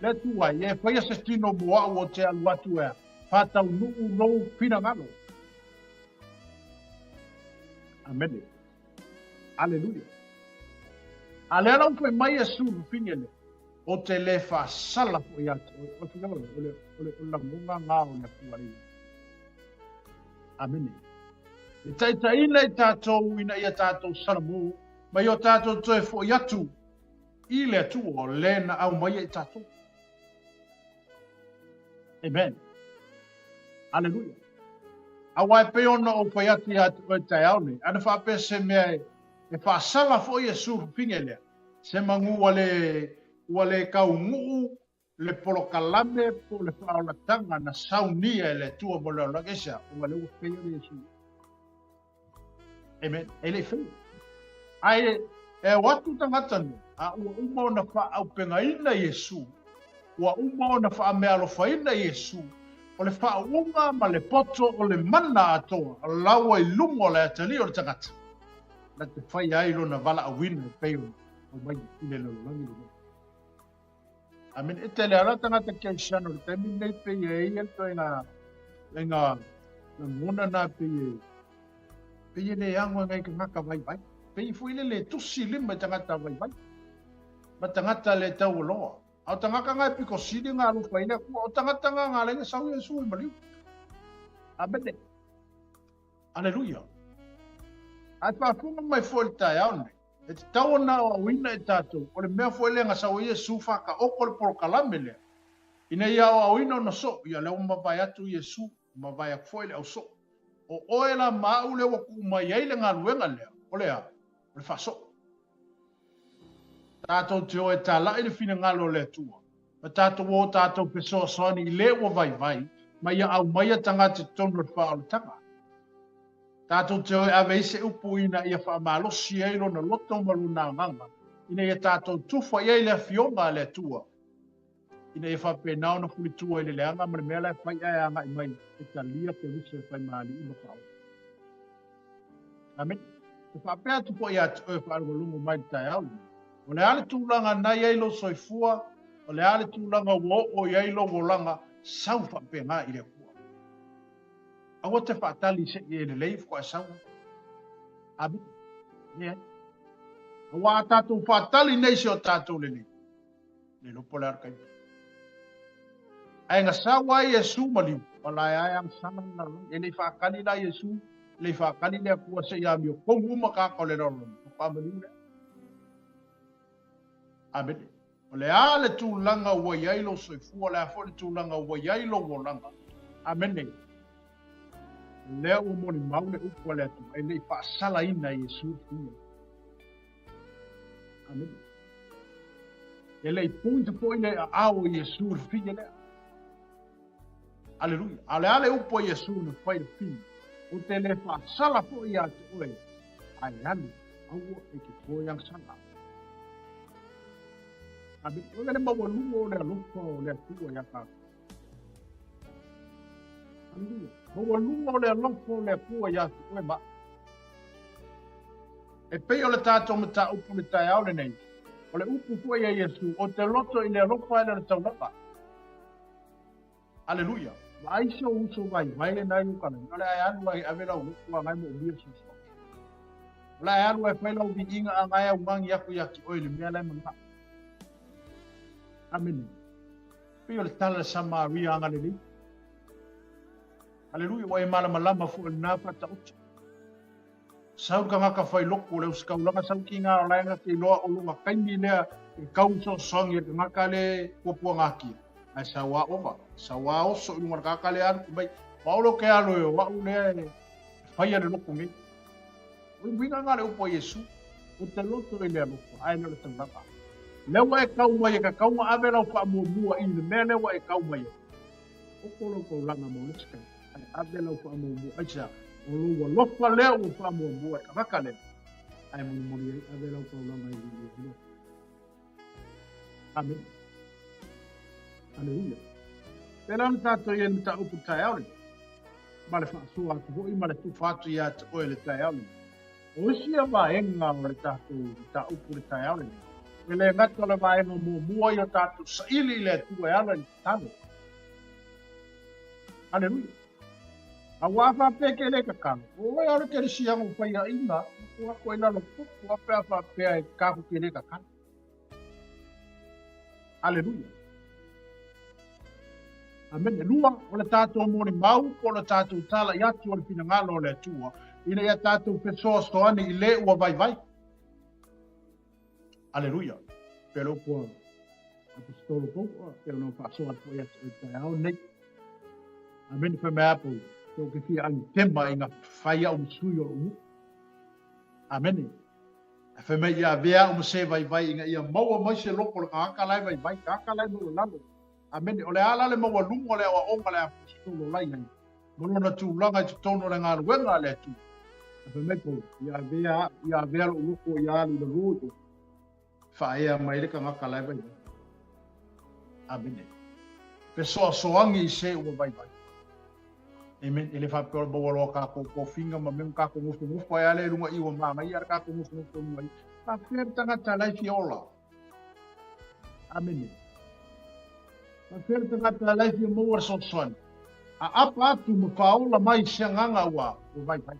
Le Atua ai, e faia se tino mo a'u o te alu atu ea, faataunuu lou finagalo. Amene. Aleluia. A lea la ua fai mai Iesu i fafine lea, o te le faasala foi ia te oe. O le finagalo, o le, o le, o le lagona nga o le Atua lea. Amene. E taitaiina i tatou ina ia tatou salamu ma ia o tatou toe foi atu i le Atua o le na aumaia i tatou. Amen. Aleluia. Auā e pei ona ou fai atu ia te oe taeao nei, ana faapea se mea e, e faasala foi Iesu fafine lea, se magu ua le, ua le taunuu le polokalame po o le faaolataga na saunia e le Atua mo le olaga. Aisea? Ona lea ua faia le Iesu. Amen. E le i faia. Ae e o atu tagata nei, a ua uma ona faaaupegaina Iesu, ua uma ona faameaalofaina Iesu, o le faauuga ma le poto o le mana atoa laua i luga o le atalii o le tagata, na te faia ai lona valaauina e pei ona aumai i le lalolagi lenei. Amene. E tele lava tagata Kerisiano i le taimi lenei pei e i ai le ituaiga ituaiga lagona na pei e pei e le ago e ngai tagata vaivai. Pei foi le le tusi lima i tagata vaivai ma tagata le taualoa. A o tagata nga e pito sili nga alofa ai le Atua, o tagata nga nga ala ai sau Iesu i maliu. Amene. Aleluia. Ae faafofoga mai foi i le taeao lenei. E tatau ona aoaoina i tatou, o le mea foi lea na sau ai Iesu faataoto le polokalame lea, ina ia aoaoina ona soo, ia lea ua mavae atu Iesu, mavae atu foi le au soo. O oe la ma au lea ua tuu mai ai le galuega lea, o le a? O le faasoo. Tatou te o e talai le finagalo o le Atua, ma tatou o tatou fesoasoani i le ua vaivai, ma ia aumaia tagata i totonu o le faaolataga. Tatou te o e ave ai se upu ina ia faamalosi ai lona loto ma lona agaga, ina ia tatou tufa i ai le Afioga a le Atua, ina ia faapena ona fulitua i le leaga ma le mea la e fai ae agai mai e talia Keriso e fai ma Alii ma Faaola. Amene. E faapea atu foi ia te oe faalogologo mai i le taeao lenei, o le a le tulaga na i ai lou soifua, o le a le tulaga ua oo i ai lou olaga, sau faapena i le Atua. Aua te faatali se i e lelei faatoa e sau ai. Amene. Leai. Aua a tatou faatali nei se o tatou lelei, le iloa po o le a le taimi. Ae na sau ai Iesu maliu, o la e ae agasala le lalolagi. E le i faatali la Iesu, e le i faatali le Atua seia amiotonu uma tagata o le lalolagi, faatoa maliu lea. Amene. O le a le tulaga ua i ai lou soifua, o le a foi le tulaga ua i ai lou olaga. Amene. O lea ua molimau le upu a le Atua, e le i faasalaina e Iesu le fia. Amene. E le i poita foi le aao o Iesu i le fia lea. Aleluia. A o le a le upu a Iesu na fai i le fia? Ou te le faasala foi ia te oe, ae alu, aua e te toe agasala. Amene. O le maualuga o le alofa o le Atua ia tatou. Aleluia. Maualuga o le alofa o le Atua ia te oe ma au. E pei o le tatou mataupu i le taeao lenei, o le upu foi a Iesu, Ou te loto i le alofa e le o le taulaga. Aleluia. Vaai si ou uso vaivai lena i uka nei, o le a e alu ai e ave lau loto a na e moomia fesoasoani. O le a e alu ai e fai lau viiga a na e augani atu ia te oe i le mea la e manao. Amene. Pei o le tala a le Samaria agalelei. Aleluia, ua e malamalama foi i lena faataoto. Sau le tagata fai loto o le ositaulaga sau kiga o lae na te iloa o lona taimi lea e tau fesoasoani e le tagata le puapuagatia ae sau a ova sau a oso i luga o le tagata lea alu mai o au lea ou te alo e o au lea e faia le loto nei. O le uiga lena o le upu a Iesu, ou te loto i le alofa ae le o le taulaga. Lea ua e tau mai e tatau ona ave lau faamuamua i le mea lea ua e tau mai ai. Oko lau taulaga mo le isi taimi, ae ave lau faamuamua. Aisea? O lou alofa lea ua faamuamua e tagata lea, ae mulimuli ai ave lau taulaga i le lea. Amene. Aleluia. Pēlā ona tātou i ai le mataupu i le taeao lenei. Ma le faasoa atu foi ma le tufa atu ia te oe i le taeao lenei. O isi ia vaega o le tatou mataupu i le taeao lenei, e le gata o le vaega muamua ia tatou saili i le Atua e ala i le tatalo. Aleluia. Aua a faapea e te le tatalo, o oe lava o le kerisiano o faiaina, ua atu ai lalo popo a pe a faapea e tatou te le tatalo. Aleluia. Amene. Lua, o le tatou molimau po o le tatou talai atu o le finagalo o le Atua, ina ia tatou fesoasoani i le ua vaivai. Aleluia. Pei o le upu a Aposetolo Paulo, pei ona faasoa atu foi ia te oe i le taeao lenei. Amene. Fai mai a Paulo, ou te fia agitema ina fai au ma sui o lou nuu. Amene. Ae fai mai ia avea au ma se vaivai ina ia maua mai se loko o le tagata la e vaivai, tagata la e maualalo. Amene. O le a la le maualuga o le aoaoga a le Aposetolo la i ai, ma lona tulaga i totonu o le galuega a le Atua. Ae fai mai Paulo, ia avea, ia avea lou loko ia alu i lalo i o, faaea mai le tagata la e vaivai. Amene. Fesoasoani i se ua vaivai. Amen. E le faapea o le maua loa tatou tofiga ma mea ma tatou nofonofo ai lea i luga i ua manaia le tatou nofonofo i luga i. Faapea le tagata la e fia ola. Amene. Faapea le tagata la e fia maua le fesoasoani. Aapa atu ma faaola mai se agaga ua vaivai.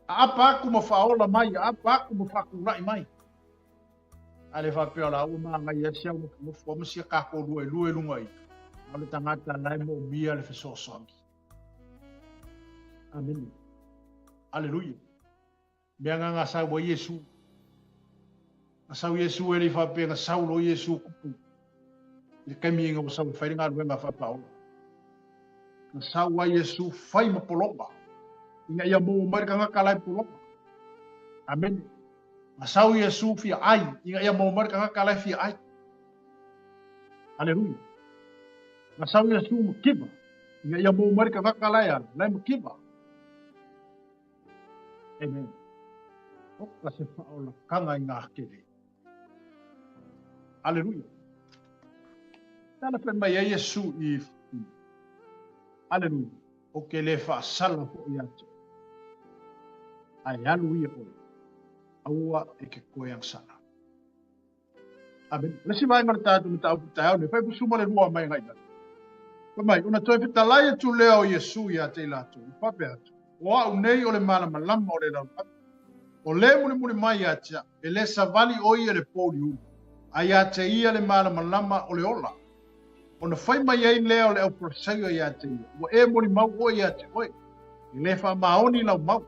Aapa atu ma faaola mai, aapa atu ma faatulai mai. A le faapea o la ua manaia si au nofonofo ma sia tatou lua e lua i luga i. A o le tagata la e moomia le fesoasoani. Amene. Aleluia. Mea nga nga sau ai Iesu. Na sau Iesu e le i faapea na sau loa Iesu kupu. I le taimi ina ua sau e fai le galuega faapaola. Na sau ai Iesu fai ma pologa. Ina ia maua mai le tagata la e pologa. Amene. Na sau Iesu fia ai, ina ia maua mai le tagata la e fia ai. Aleluia. Na sau Iesu ma kiva, ina ia maua mai le tagata la e ala, la e makiva. Amen. Oka se whaolakanga i ngā kere. Aleluia. Tala whai mai ai Iesu i Aleluia. O ke le whaasala fo i atu. Ae alu ia oe. Aua e ke koe angsala. Amen. O le isi vaega o le tatou mataupu taeao nei, fai pusu ma le lua mai ngai lalo. Fai mai, ona toe fetalai atu lea o Iesu ia te i latou, i faapea atu, O au nei o le malamalama o le lalolagi. O le mulimuli mai ia te au, e le savali o ia i le pouliuli, a ia te ia le malamalama o le ola. Ona fai mai ai lea o le Aufarisaiga ia te ia, Ua e molimau oe ia te oe, e le faamaoni lau mau.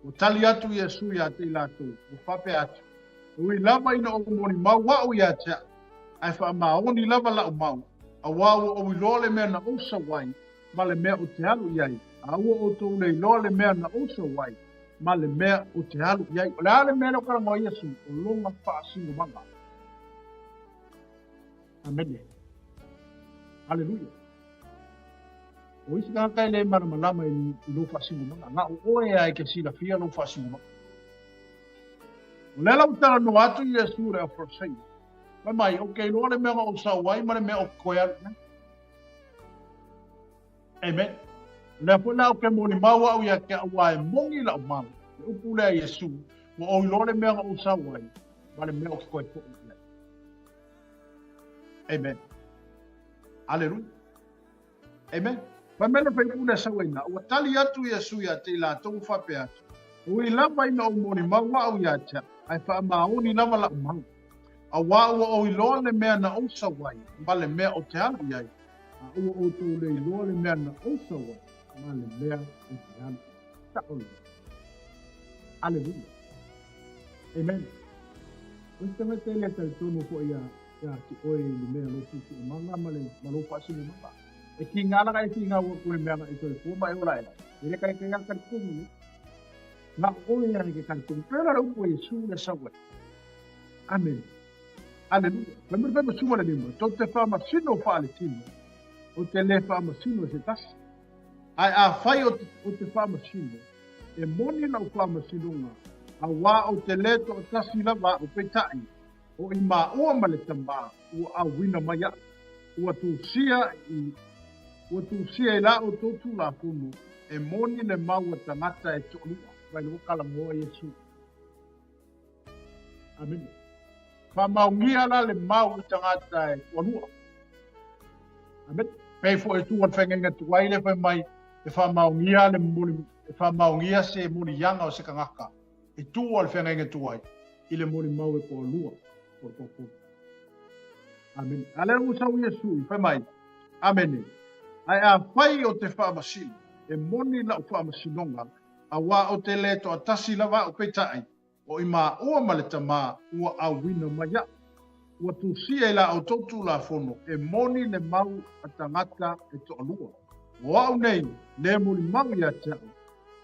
Ua tali atu Iesu ia te i latou, ua faapea atu, E ui lava ina ou molimau aʻu ia te aʻu, ae faamaoni lava laʻu mau, auā ua ou iloa le mea na ou sau ai, ma le mea ou te alu i ai, a ua outou le iloa le mea na ou sau ai, ma le mea ou te alu i ai. O le a le mea lea o talanoa Iesu? O lona faasinomaga. Amene. Aleluia. O isi tagata e le malamalama i lou faasinomaga. Na o oe lava e te silafia lou faasinomaga. O lea la ua talanoa atu Iesu i le Aufarisai. Fai mai, ou te iloa le mea na ou sau ai ma le mea ou te toe alu i ai. Amen. O lea foi la ou te molimau au ia te au aua e moni lau mau, le upu lea a Iesu, ua ou iloa le mea na ou sau ai ma le mea ou te toe foi i ai. Amen. Aleluia. Amen. Fai mai le faipule lea sau ai na, ua tali atu Iesu ia te i latou ua faapea atu, Ui lava ina ou molimau au ia te au, ae faamaoni lava lau mau. Auā ua ou iloa le mea na ou sau ai, ma le mea ou te alu i ai, a ua outou le iloa le mea na ou sau ai, ma le mea ou te alu i ai. Sao lelei. Aleluia. Amen. O isi tagata e le talitonu foi ia ia te oe i le mea lou siosiomaga ma le ma lou faasinomaga. E kiga la e kiga ua ku le mea na i soifua ma e ola ela. E le kai kai talitonu ni. Na o oe ia ke talitonu. Pela le upu a Iesu le sau ai. Amen. Aleluia. Fai mai fai ma le lima. Tou te faamasino faaletino, o te le faamasino e se tasi. Ae afai o te faamasino, e moni lau faamasinoga, auā ou te le toatasi lava aʻu, peitai, o i māua ma le Tama ua auina mai aʻu. Ua tusia i Ua tusia i la outou Tulafono, e moni le mau a tagata e toalua. Vai le ua talanoa Iesu. Amene. Faamaonia la le mau i tagata e toalua. Amene. Pei foi e tu al whaingainga tuai le whai mai e faamaonia le moli, e faamaonia se moliaga o se tagata e tu al whaingainga tuai i le molimau e toalua o le toatolu. Amene. A lea ua sau Iesu i fai mai, Amene. Ae afai o te faamasino, e moni lau faamasinoga, auā o te le toatasi lava aʻu peitai, O i māua ma le Tamā ua auina mai aʻu. Ua tusia i la outou Tulafono e moni le mau a tagata e toalua. O aʻu nei le molimau ia te aʻu,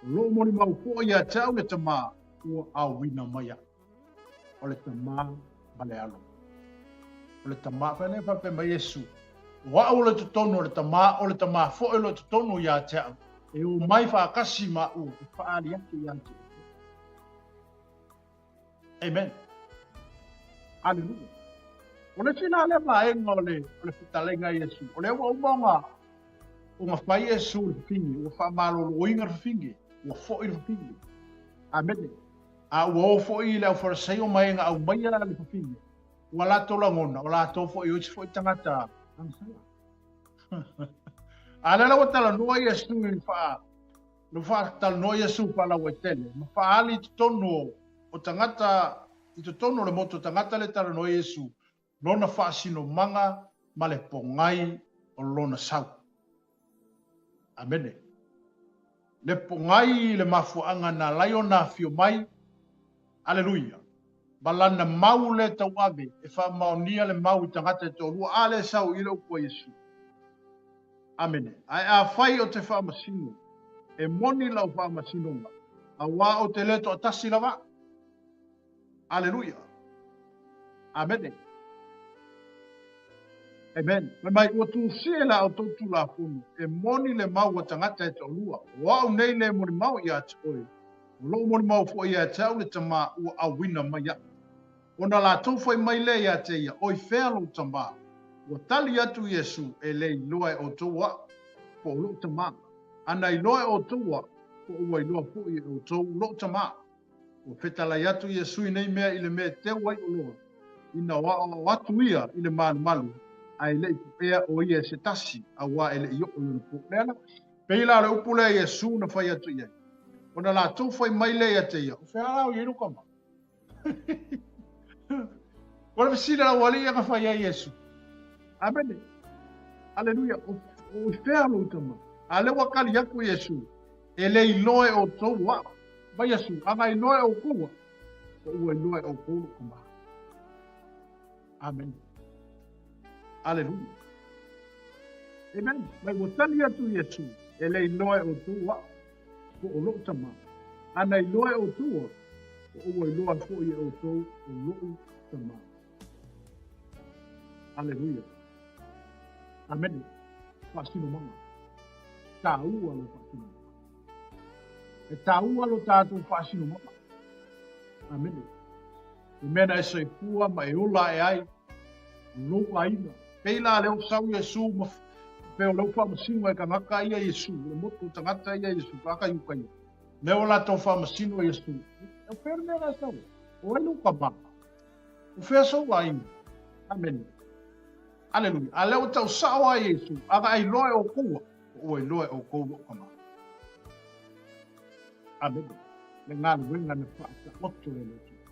o loʻu molimau foi ia te aʻu le Tamā ua auina mai aʻu. O le Tamā ma le Alo. O le Tamā, fai lea faapea mai Iesu, o aʻu o lo i totonu o le Tamā, o le Tamā foi o lo i totonu ia te aʻu, e o mai faatasi ma aʻu e faaali atu ia te outou. Amen. Aleluia. O le isi la lea vaega o le, o le fetalaiga a Iesu, o lea ua uma ona, ona fai Iesu le fafine, ua faamaloloina le fafine, ua foi le fafine. Amene. A ua o foi le aufarasaio ma e na aumaia le fafine, ua latou lagona, o latou foi o isi foi tagata agasala. A lea la ua talanoa Iesu i faa, Na faatalanoa Iesu faalauaitele ma faaali i totonu o tagata, i totonu o le motu o tagata le talanoa Iesu lona faasinomaga ma le pogai o lona sau. Amene. Le pogai i le mafuaaga na alai ona afio mai, Aleluia, ma lana mau le tauave e faamaonia le mau i tagata e toalua a le sau i le upu a Iesu. Amene. Ae afai o te faamasino, e moni lau faamasinoga, auā ou te le toatasi lava. Aleluia. Amene. Amen. Fai mai, ua tusia i la outou Tulafono, e moni le mau a tagata e toalua. O aʻu nei le molimau ia te oe, o loʻu molimau foi ia te aʻu le Tamā ua auina mai aʻu. Ona latou fai mai lea ia te ia, Oi fea lou tamā? Ua tali atu Iesu, E le iloa e outou aʻu, po o loʻu tamā. A na iloa e outou aʻu, po o ua iloa foi e outou loʻu tamā. Ua fetalai atu Iesu i nei mea i le mea e teu ai oloa, ina o aʻoaʻo atu ia i le malumalu, a e le i puʻea ʻo ia e se tasi, auā e le i oʻo lona po. Lea la, pei la o le upu lea a Iesu na fai atu i ai. Ona latou fai mai lea ia te ia, O fea la o i ai lou tamā? O le fesili a lau alii na fai ai Iesu. Amene. Aleluia, o i fea lou Tamā? A lea ua kali atu Iesu, E le iloa e outou o a'u. Mai Iesu, Ana iloa e outou a'u, o ua iloa e outou lou Tamā. Amene. Aleluia. Amen. Mai ua tali atu Iesu, E le iloa e outou a'u, po o lo'u Tamā. Ana iloa e outou a'u, o ua iloa foi e outou o lo'u Tamā. Aleluia. Amene. Faasinomaga. Taua le faasinomaga. E taua lo tatou faasinomaga. Amene. Le mea na e soifua ma e ola ae ai, lou aiga. Pei la lea o sau Iesu ma pe o leu faamasino e tagata ia Iesu, le motu o tagata ia Iesu, tagata i uka ia. Lea o latou faamasino Iesu. E fea le mea na e sau? O ai lou tama? O fea sou aiga? Amene. Aleluia. A lea ua tau sao ai Iesu, aga ai loa e outou, o ua iloa e outou lou tama. Amene. Le galuega na faataoto e le Atua.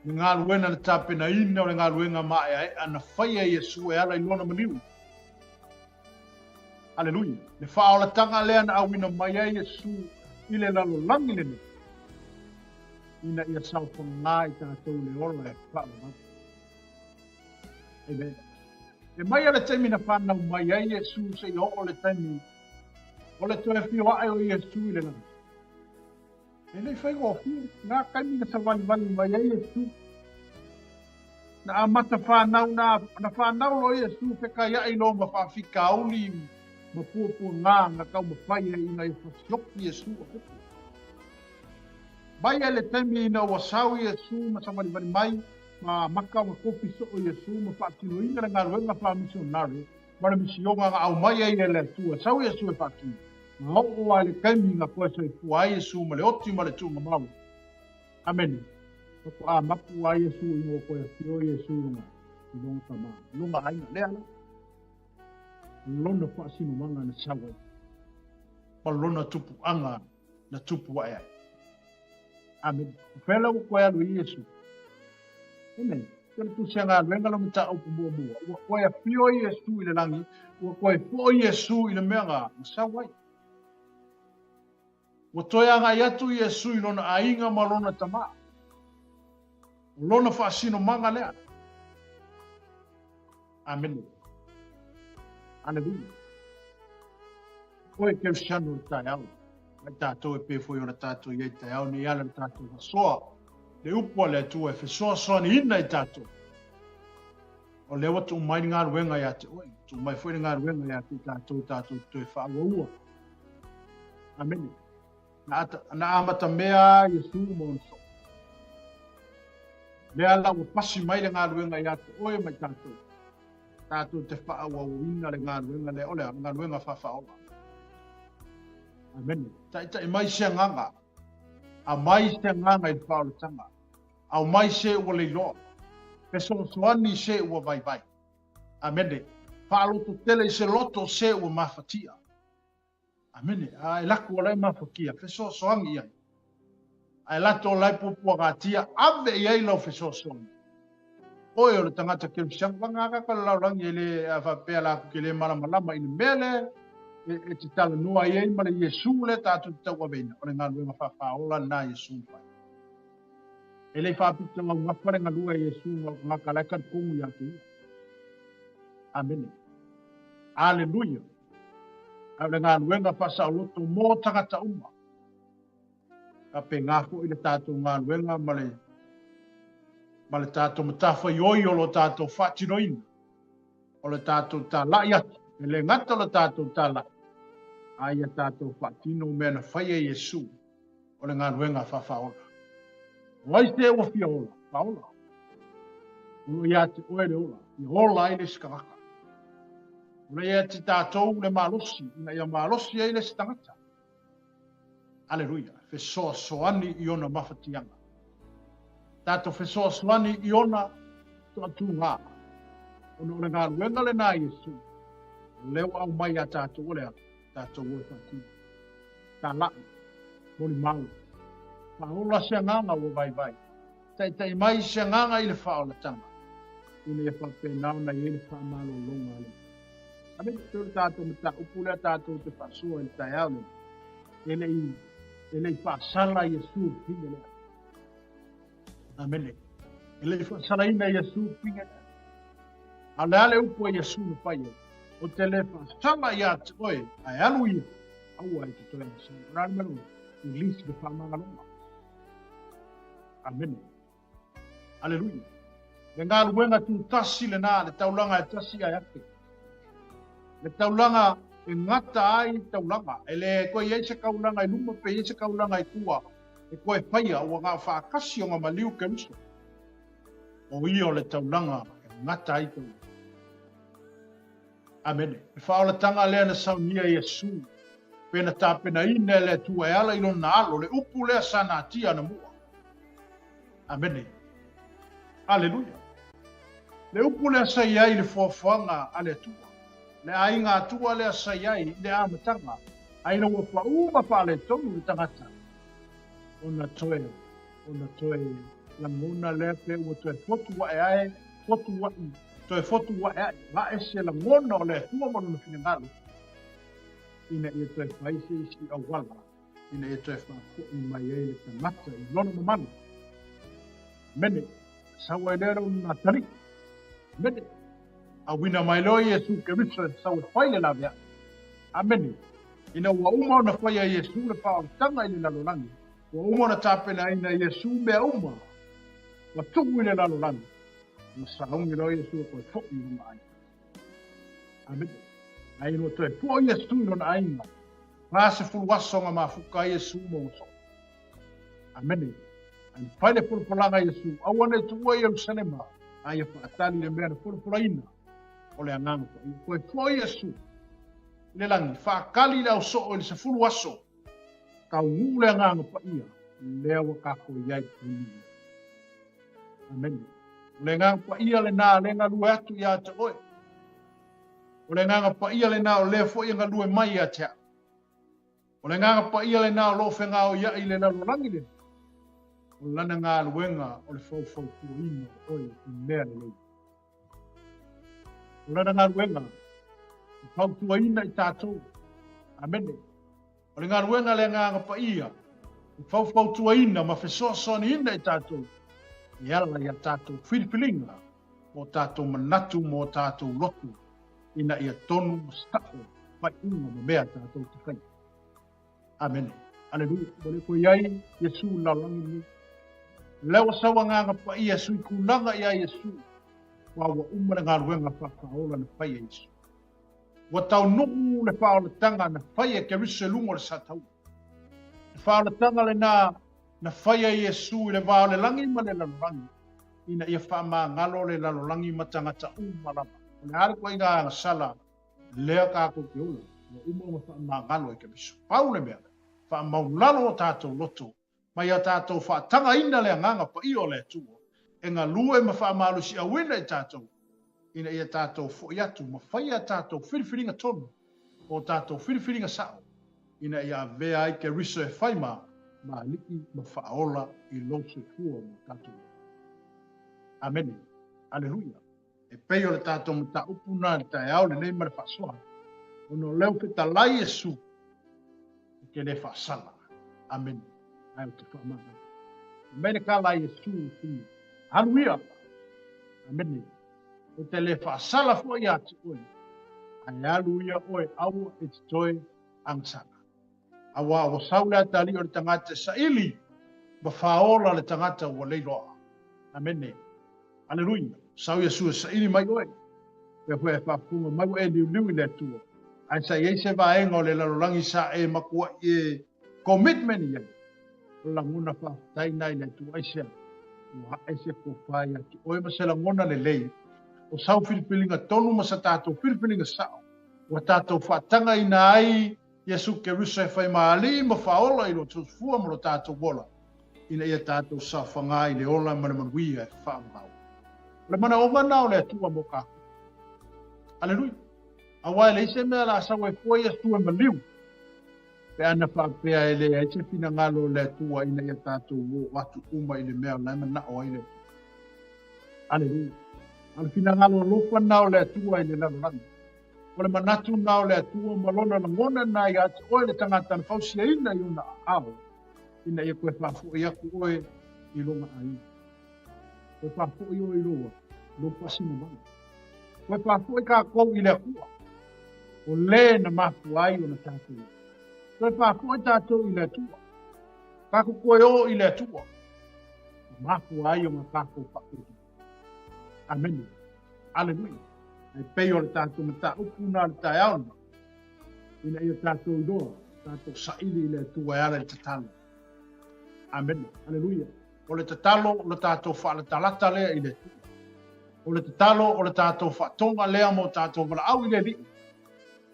Le galuega na tapenaina o le galuega maeaea na faia e Iesu e ala i lona maliu. Aleluia. Le faaolataga lea na auina mai ai Iesu i le lalolagi lenei, ina ia saofagā i tatou le ola e faavavau. Amen. E mai a le taimi na whanau mai ai Iesu seia oo le taimi o le toe afio ae o Iesu i le lagi. E le i faigofie ngā taimi na savalivali mai ai Iesu. Na amata whanau, na, na whanau loa Iesu fekaiaʻi loa ma faafitauli ma puapuagā na taumafai ai ina ia fasioki Iesu a pepe. Mai ai le taimi ina ua sau Iesu ma savalivali mai ma amata ona kofi soo Iesu ma faatinoina le galuega faamisionare ma le misioga na aumai ai e le Atua, sau Iesu e faatino. Na oo lava i le taimi na toe soifua ai Iesu ma le oti ma le tuugamau. Amene. Faatoa mapu lava Iesu ina ua toe afio Iesu i lona, i lona Tama, i lona aiga. Lea la, lona faasinomaga na sau ai, ma lona tupuaga na tupu ae ai. Amene. O fea la ua toe alu ai Iesu? Amen. Pei o le tusi a galuega lo mataupu muamua, ua toe afio Iesu i le lagi, ua toe foi Iesu i le mea na sau ai. Ua toe agai atu Iesu i lona aiga ma lona tamā. O lona faasinomaga lea. Amene. Aleluia. Oe Kerisiano i le taeao, mai tatou e pei foi ona tatou i ai taeao nei ala le tatou faasoa, le upu a le Atua e fesoasoaniina i tatou. O lea ua tuu mai le galuega ia te oe, tuu mai foi le galuega ia te tatou, tatou toe faaauaua. Amene. Na, ata, na amatamea Iesu ma ona soo. Lea la ua pasi mai le galuega ia te oe ma i tatou. Tatou te faaauauina le galuega lea, o le a, le galuega faafaaola. Amene. Taitai mai se agaga. Aumai se agaga i le faaolataga. Aumai se ua leiloa. Fesoasoani se ua vaivai. Amene. Faalototele i se loto se ua mafatia. Amene. A e lako o la e mafatia, fesoasoani i ai. A e lato o la e puapuagatia, ave i ai lau fesoasoani. Oe o le tagata kerisiano, vagana kaka le lalolagi e le a faapea latou te le malamalama i le mea lea e, e te talanoa ai ai ma le Iesu lea tatou te tauaveina, o le galuega faafaaola lena a Iesu na fai. E le i faapito laugafa le galue a Iesu ma o tagata la e talitonu ia te ia. Amene. Aleluia. A o le galuega faasaoloto mo tagata uma. Faapena foi le tatou galuega ma le ma le tatou matafaioi o lo tatou faatinoina, o le tatou talai atu, e le gata o le tatou talai, a ia tatou faatino mea na fai e Iesu o le galuega faafaaola. O ai se ua fia ola? Faaola. O lo o ia te oe le ola, ia ola ai le isi tagata. O lo o ia te tatou le malosi, ina ia malosi ai le isi tagata. Aleluia. Fesoasoani i ona mafatiaga. Tatou fesoasoani i ona toatūgā. Ona o le galuega lena a Iesu, o lea ua aumai iā tatou o le a? Tatou o e faatino. Talai, molimau, faaola se agaga ua vaivai, taitai mai se agaga i le faaolataga, ina ia faapena ona i ai le faamalologa a le Atua. Amene. Pei o le tatou mataupu lea tatou te faasoa i le taeao lenei. E le i, e le i faasala Iesu i le pine lea. Amene. E le i faasalaina Iesu i le pine lea. A o le a le upu a Iesu na fai ai? Ou te le faasala ia te oe, ae alu ia, aua e te toe agasala. O le a le mea lona? Release le faamagaloga. Amene. Aleluia. Le galuega tutasi lena, le taulaga e tasi ae ake. Le taulaga e gata ai taulaga. E le toe i ai se kaulaga i luma pe i ai se kaulaga i tua e toe faia ua na o faatasi ona maliu Keriso. O ia o le taulaga e gata ai taulaga. Amene. Le faaolataga lea na saunia e Iesu, pe na tapenaina e le Atua e ala i lona alo, le upu lea sa natia anamua. Amene. Aleluia. Le upu lea sa i ai i le foafoaga a le Atua, le aiga Atua lea sa i ai i le amataga, a ina ua paū ma faaletonu le tagata, ona toe, ona toe lagona lea pe ua toe fotu ae ae, fotu a'i, toe fotu ae a'i, ae se lagona o le Atua ma lona finagalo, ina ia toe fai se isi auala, ina ia toe faafoi mai ai le tagata i lona mamalu. Amene. Sau ai lea lona tali'i. Amene. Auina mai loa Iesu Keriso e sau e fai le laveai. Amene. Ina ua uma ona faia e Iesu le faaolataga i le lalolagi, ua uma ona tapenaina e Iesu mea uma ua tuu i le lalolagi, ua sauni loa Iesu e toe foi i lona aiga. Amene. Ae ina ua toe foi Iesu i lona aiga, 40 aso na mafuta ai Iesu ma ua soo. Amene. Ae na fai le polopolaga a Iesu, aua ne i tuua Ierusalema, a ia faatali le mea na polopolaina o le Agaga Paia. Toe foi Iesu i le lagi, faatali i le ausoo i le 10 aso, taunuu le Agaga Paia, lea ua tatou i ai i le taimi lenei. Amene. O le Agaga Paia lena lea e galue atu ia te oe. O le Agaga Paia lena o lea foi e galue mai ia te au. O le Agaga Paia lena o lo o fegaoiaʻi i le lalolagi lenei, o lana galuega o le faufautuaina o oe i mea lelei. O lana galuega, e fautuaina i tatou. Amene. O le galuega a le Agaga Paia, e faufautuaina ma fesoasoaniina i tatou e ala i a tatou filifiliga mo tatou manatu mo tatou loto ina ia tonu ma sa'o faaiuga ma mea tatou te faia. Amene. Aleluia. Ua le toe i ai Iesu i le lalolagi lenei. O lea ua sau Agaga Paia e sui tulaga iā Iesu, aua ua uma le galuega faafaaola na fai e Iesu. Ua taunuu le faaolataga na fai e Keriso i luga o le sataua. Le faaolataga lenā na fai e Iesu i le va o le lagi ma le lalolagi, ina ia faamagalo le lalolagi ma tagata uma lava. O le a le ituaiga agasala lea tatou te ola, ua uma ona faamagalo e Keriso. Pau le mea, faamaulalo o tatou loto ma ia tatou faatagaina le Agaga Paia o le Atua e galue ma faamalosiauina i tatou, ina ia tatou foi atu ma faia a tatou filifiliga tonu, o tatou filifiliga sao, ina ia avea ai Keriso e fai ma ma alii ma faaola i lou soifua ma tatou ola. Amene. Aleluia. E pei o le tatou mataupu na i le taeao lenei ma le faasoa, ona o lea ua fetalai Iesu, ou te le faasala. Amene. Ae ou te faamagalo. Fai mai le tala a Iesu i le fili, Alu ia! Amene. Ou te le faasala foi ia te oe, ae alu ia oe aua e te toe agasala. Auā ua sau le atalii o le tagata e saili ma faaola le tagata ua leiloa. Amene. Aleluia. Sau Iesu e saili mai oe. Pea foi e faafofoga mai ua e liuliu i le Atua. Ae sa i ai se vaega o le lalolagi sa e makuaʻi e commitment i ai. O le lagona faafetai na i le Atua aisea? Ua ae se tofa ia te oe ma se lagona lelei o sau filifiliga tonu ma sa tatou filifiliga sao ua tatou faatagaina ai Iesu Keriso e fai ma Alii ma Faaola i lo soifua ma lo tatou ola, ina ia tatou saofaga i le ola ma le manuia e faamau. O le manaoga na o le Atua mo kakou. Aleluia. Aua e leai se mea la sau e fua Iesu e maliu, pe ana faapea e leai se finagalo o le Atua ina ia tatou oo atu uma i le mea o la e manao ai le Atua. Aleluia. A o le finagalo alofa na o le Atua i le lalolagi. O le manatu lena o le Atua ma Lona lagona lena ia te oe le tagata na fausiaina i Ona aao, ina ia toe faafoi atu oe i lona aiga. Toe faafoi oe i lou, lou faasinamana. Toe faafoi kākou i le Atua, o le na mafua ai ona tātou. Toe faafoi tātou i le Atua. Tātou toe o i le Atua, na mafua ai ona tātou faafoi. Amene. Aleluia. E pei o le tātou mataupu na le taeao nei, ina ia tātou iloa, tātou saili i le Atua e ala i le tatalo. Amene. Aleluia. O le tatalo o le tātou faalatalata lea i le Atua. O le tatalo o le tātou faatoga lea mo tātou valaau i le Alii,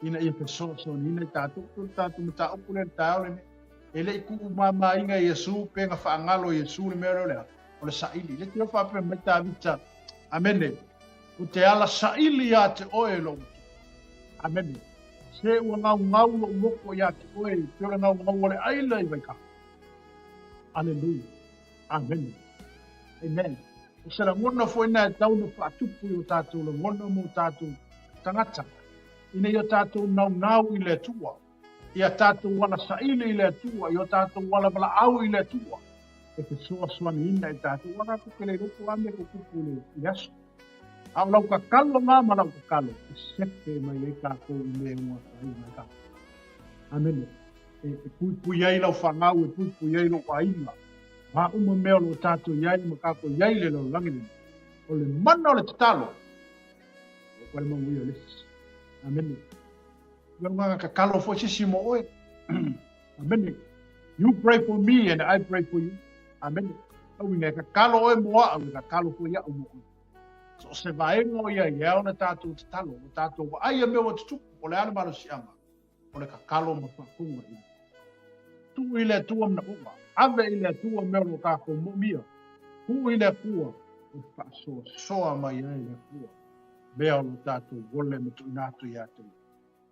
ina ia fesoasoaniina i tātou. O le tātou mataupu lea i le taeao lenei. E le i tuumamaina e Iesu pe na faagalo e Iesu le mea lea o le a? O le saili. Le tino faapea mai Tavita, Amene, ou te ala saili ia te oe lou Atua. Amene. Se ua gaugau lou loto ia te oe, pei o le gaugau o le aila i Vaikaha. Aleluia. Amene. Amen. O se lagona foi na e tau na faatupu i o tātou lagona mo tātou tagata, ina ia tātou naunau i le Atua, Ia tātou ala saili i le Atua, i o tātou ala valaau i le Atua, e fesoasoaniina i tātou. Ua kākou ke le loko a me ko kupu i le aso. A o lau kakalo ngā ma lau kakalo, e sepe mai ai kākou i mea ua kai mai kākou. Amene. E, e puipui ai lau whangau, e puipui ai lou aiga. Wā uma mea o lo tātou iai ma kākou iai le lalolagi lenei. O le mana o le tatalo, o koe le manuia o le isi. Amene. Ia ngā kakalo foi sisi mo oe. Amene. You pray for me and I pray for you. Amene. Au ina e kakalo oe mo au, e kakalo foi au mo oe. So se vaenga o ia ia ona tātou tatalo, o tātou vaai a mea ua tutupu, o le a le malosiaga, o le kakalo ma whaakonga i. Tuu i le Atua manaoga, ave i le Atua mea o lo kākou moomia, tuu i le Atua, e whaasoasoa mai ai le Atua. Mea o lo tātou ole ma tuuina atu ia te ia.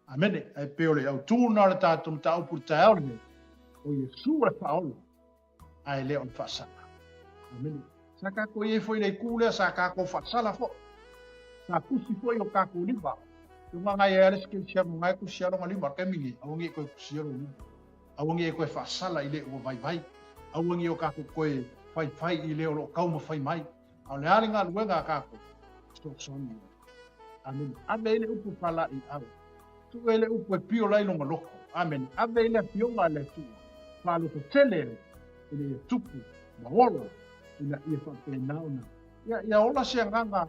Amene. Ae pei o le autū na o le tātou mataupu i le taeao lenei, o Iesu o le faaola, ae le o le faasala. Amene. Sa kākou i ai foi le ikū lea, sa kākou faasala foi. Sa kusi foi o kākou lima. I unga ngai e ale se kerisiano ngai kusi alonga lima, le taimi nei, aua nge i koe kusi alo lima. Aua nge i koe faasala i le ua vaivai. Aua nge o kākou koe faifai i le o lo o taumafai mai. A o le a le galuega a kākou? Fesoasoani ai. Amene. Ave ai le upu palaʻi au. Tuu ai le upu e pio lai longa loko. Amene. Ave ai le afioga a le Atua. Faaloto tele ai, ina ia tupu ma ola, ina ia faapena ona. Ia, ia ola se agaga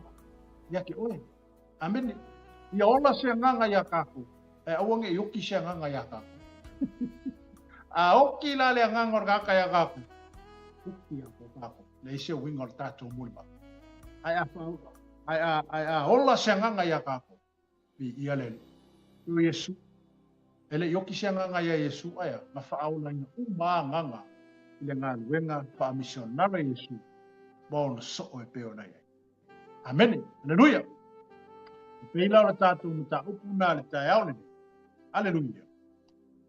ia te oe. Amene. Ia ola se agaga iā kākou, ae aua ne i oki se agaga iā kākou. A oki la le agaga o le tagata iā kākou, oki a ko kākou. Leai se uiga o le tātou molimau. Ae a, ae a, ae a ola se agaga iā kākou, viia le Alii. O Iesu, e le i oki se agaga iā Iesu, ae a, na faaolaina uma agaga i le galuega faamisionare Iesu ma ona soo e pei ona i ai. Amene. Aleluia. E pei la o le tātou mataupu na le taeao lenei. Aleluia.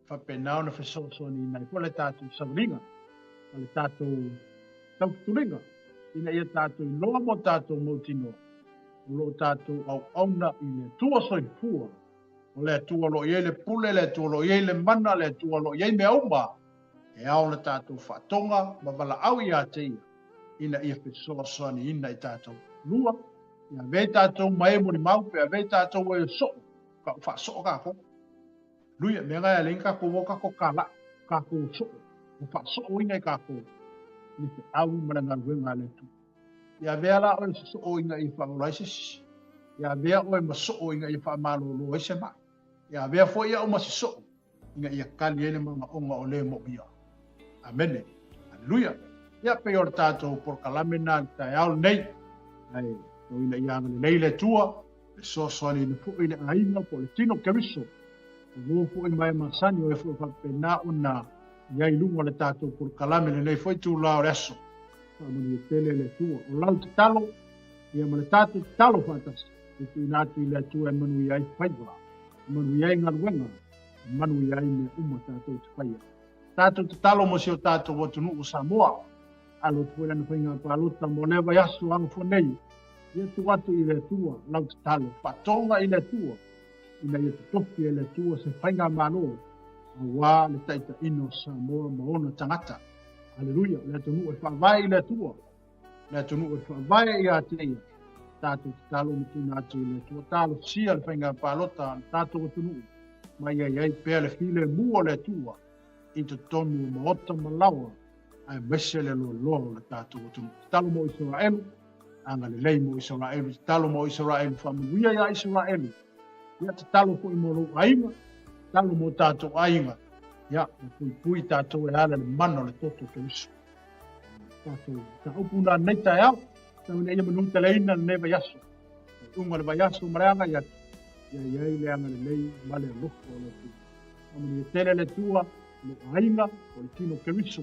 Faapena ona fesoasoaniina ai foi le tātou savaliga ma le tātou taututuliga ina ia tātou iloa mo tātou mautinoa o lo o tātou auauna i le Atua soifua, o le Atua o lo o i ai le pule, le Atua o lo o i ai le mana, le Atua o lo o i ai mea uma e ao le tātou faatoga ma valaau iā te ia ina ia fesoasoaniina i tātou. Lua, ia avea i tātou ma e molimau pe avea i tātou e soo, ka faasoo kākou. Luia, mea ngai a leai kākou o kākou kālaʻi, kākou soo, o faasooina i kākou i le feau ma le galuega a le Atua. Ia avea la oe se soo ina ia faaola ai se sisi. Ia avea oe ma soo ina ia faamalōlō ai se maʻi. Ia avea foi au ma se soo ina ia kali ai le manaʻoga o le moʻomia. Amene. Aleluia. Ia pei o le tātou polokalame na le taeao lenei. Ae tau ina ia agalelei le Atua, e fesoasoani foi i le aiga po o le tino Keriso. O lō foi ma e masani o e foi faapena ona i ai i luga o le tātou polokalame lenei foi itulā o le aso. Faamanuia tele le Atua. O lau tatalo, ia ma le tātou tatalo faatasi, e tuuina atu i le Atua e manuia ai faiva, e manuia ai galuega, e manuia ai mea uma tātou te faia. Tātou tatalo mo si o tātou atunuu o Samoa. Alo atu foi lana faiga palota mo lea vaiaso agafua nei. Ia tuu atu i le Atua lau tatalo, faatoga i le Atua. ina ia totofi e le Atua se faigamalo auā le taitaiina o Samoa ma ona tagata. Aleluia! O le atunuu e faavae i le Atua, le atunuu e faavae ia te Ia. Tatou tatalo ma tuuina atu i le Atua, talosia le faiga palota a le tatou atunuu, ma ia i ai pea le filemu o le Atua i totonu o maota ma laoa, aemaise le loaloa o le tatou atunuu. Tatalo mo Isaraelu, agalelei mo Isaraelu, tatalo mo Isaraelu, faamanuia iā Isaraelu. Ia tatalo foi mo lou aiga, tatalo mo tatou aiga. Ia, ma puipui tatou e ala le mana o le toto Keriso. Tatou mataupu na nei taeao, tau ina ia manuteleina lenei vaiaso. Faaiuga o le vaiaso ma le agai atu, ia i ai le agalelei ma le alofa o le Atua. Faamanuia tele le Atua i lou aiga o le tino Keriso.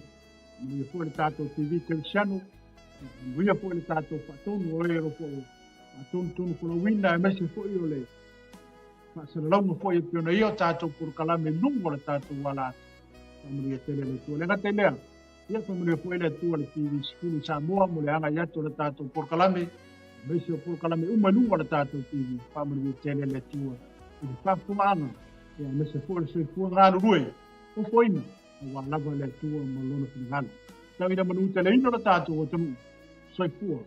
Faamanuia foi le tatou TV Kerisiano. Faamanuia foi le tatou faatonu o e o lo o faatonutonu folauina aemaise foi o le faasalalauga foi e pei ona ia o tatou polokalame i luga o le tatou ala atu. Faamanuia tele le Atua. Le gata i lea, ia faamanuia foi le Atua le TV 10 i Samoa mo le agai atu o le tatou polokalame, aemaise o polokalame uma i luga o le tatou TV. Faamanuia tele le Atua i le faafofogaaga, ia aemaise foi o le soifua galulue, ofoina, aua lava le Atua ma lona finagalo. Tau ina manuteleina lo tatou atunuu, soifua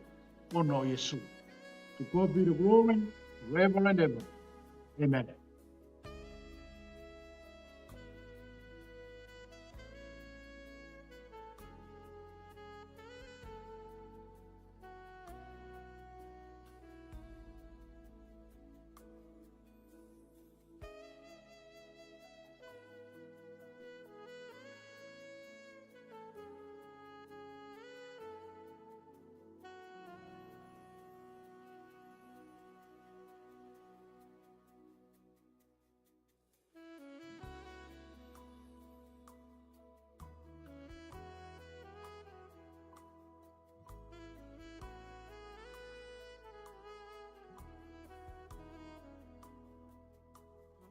ona o Iesu. To God be the glory, forever and ever. Amen.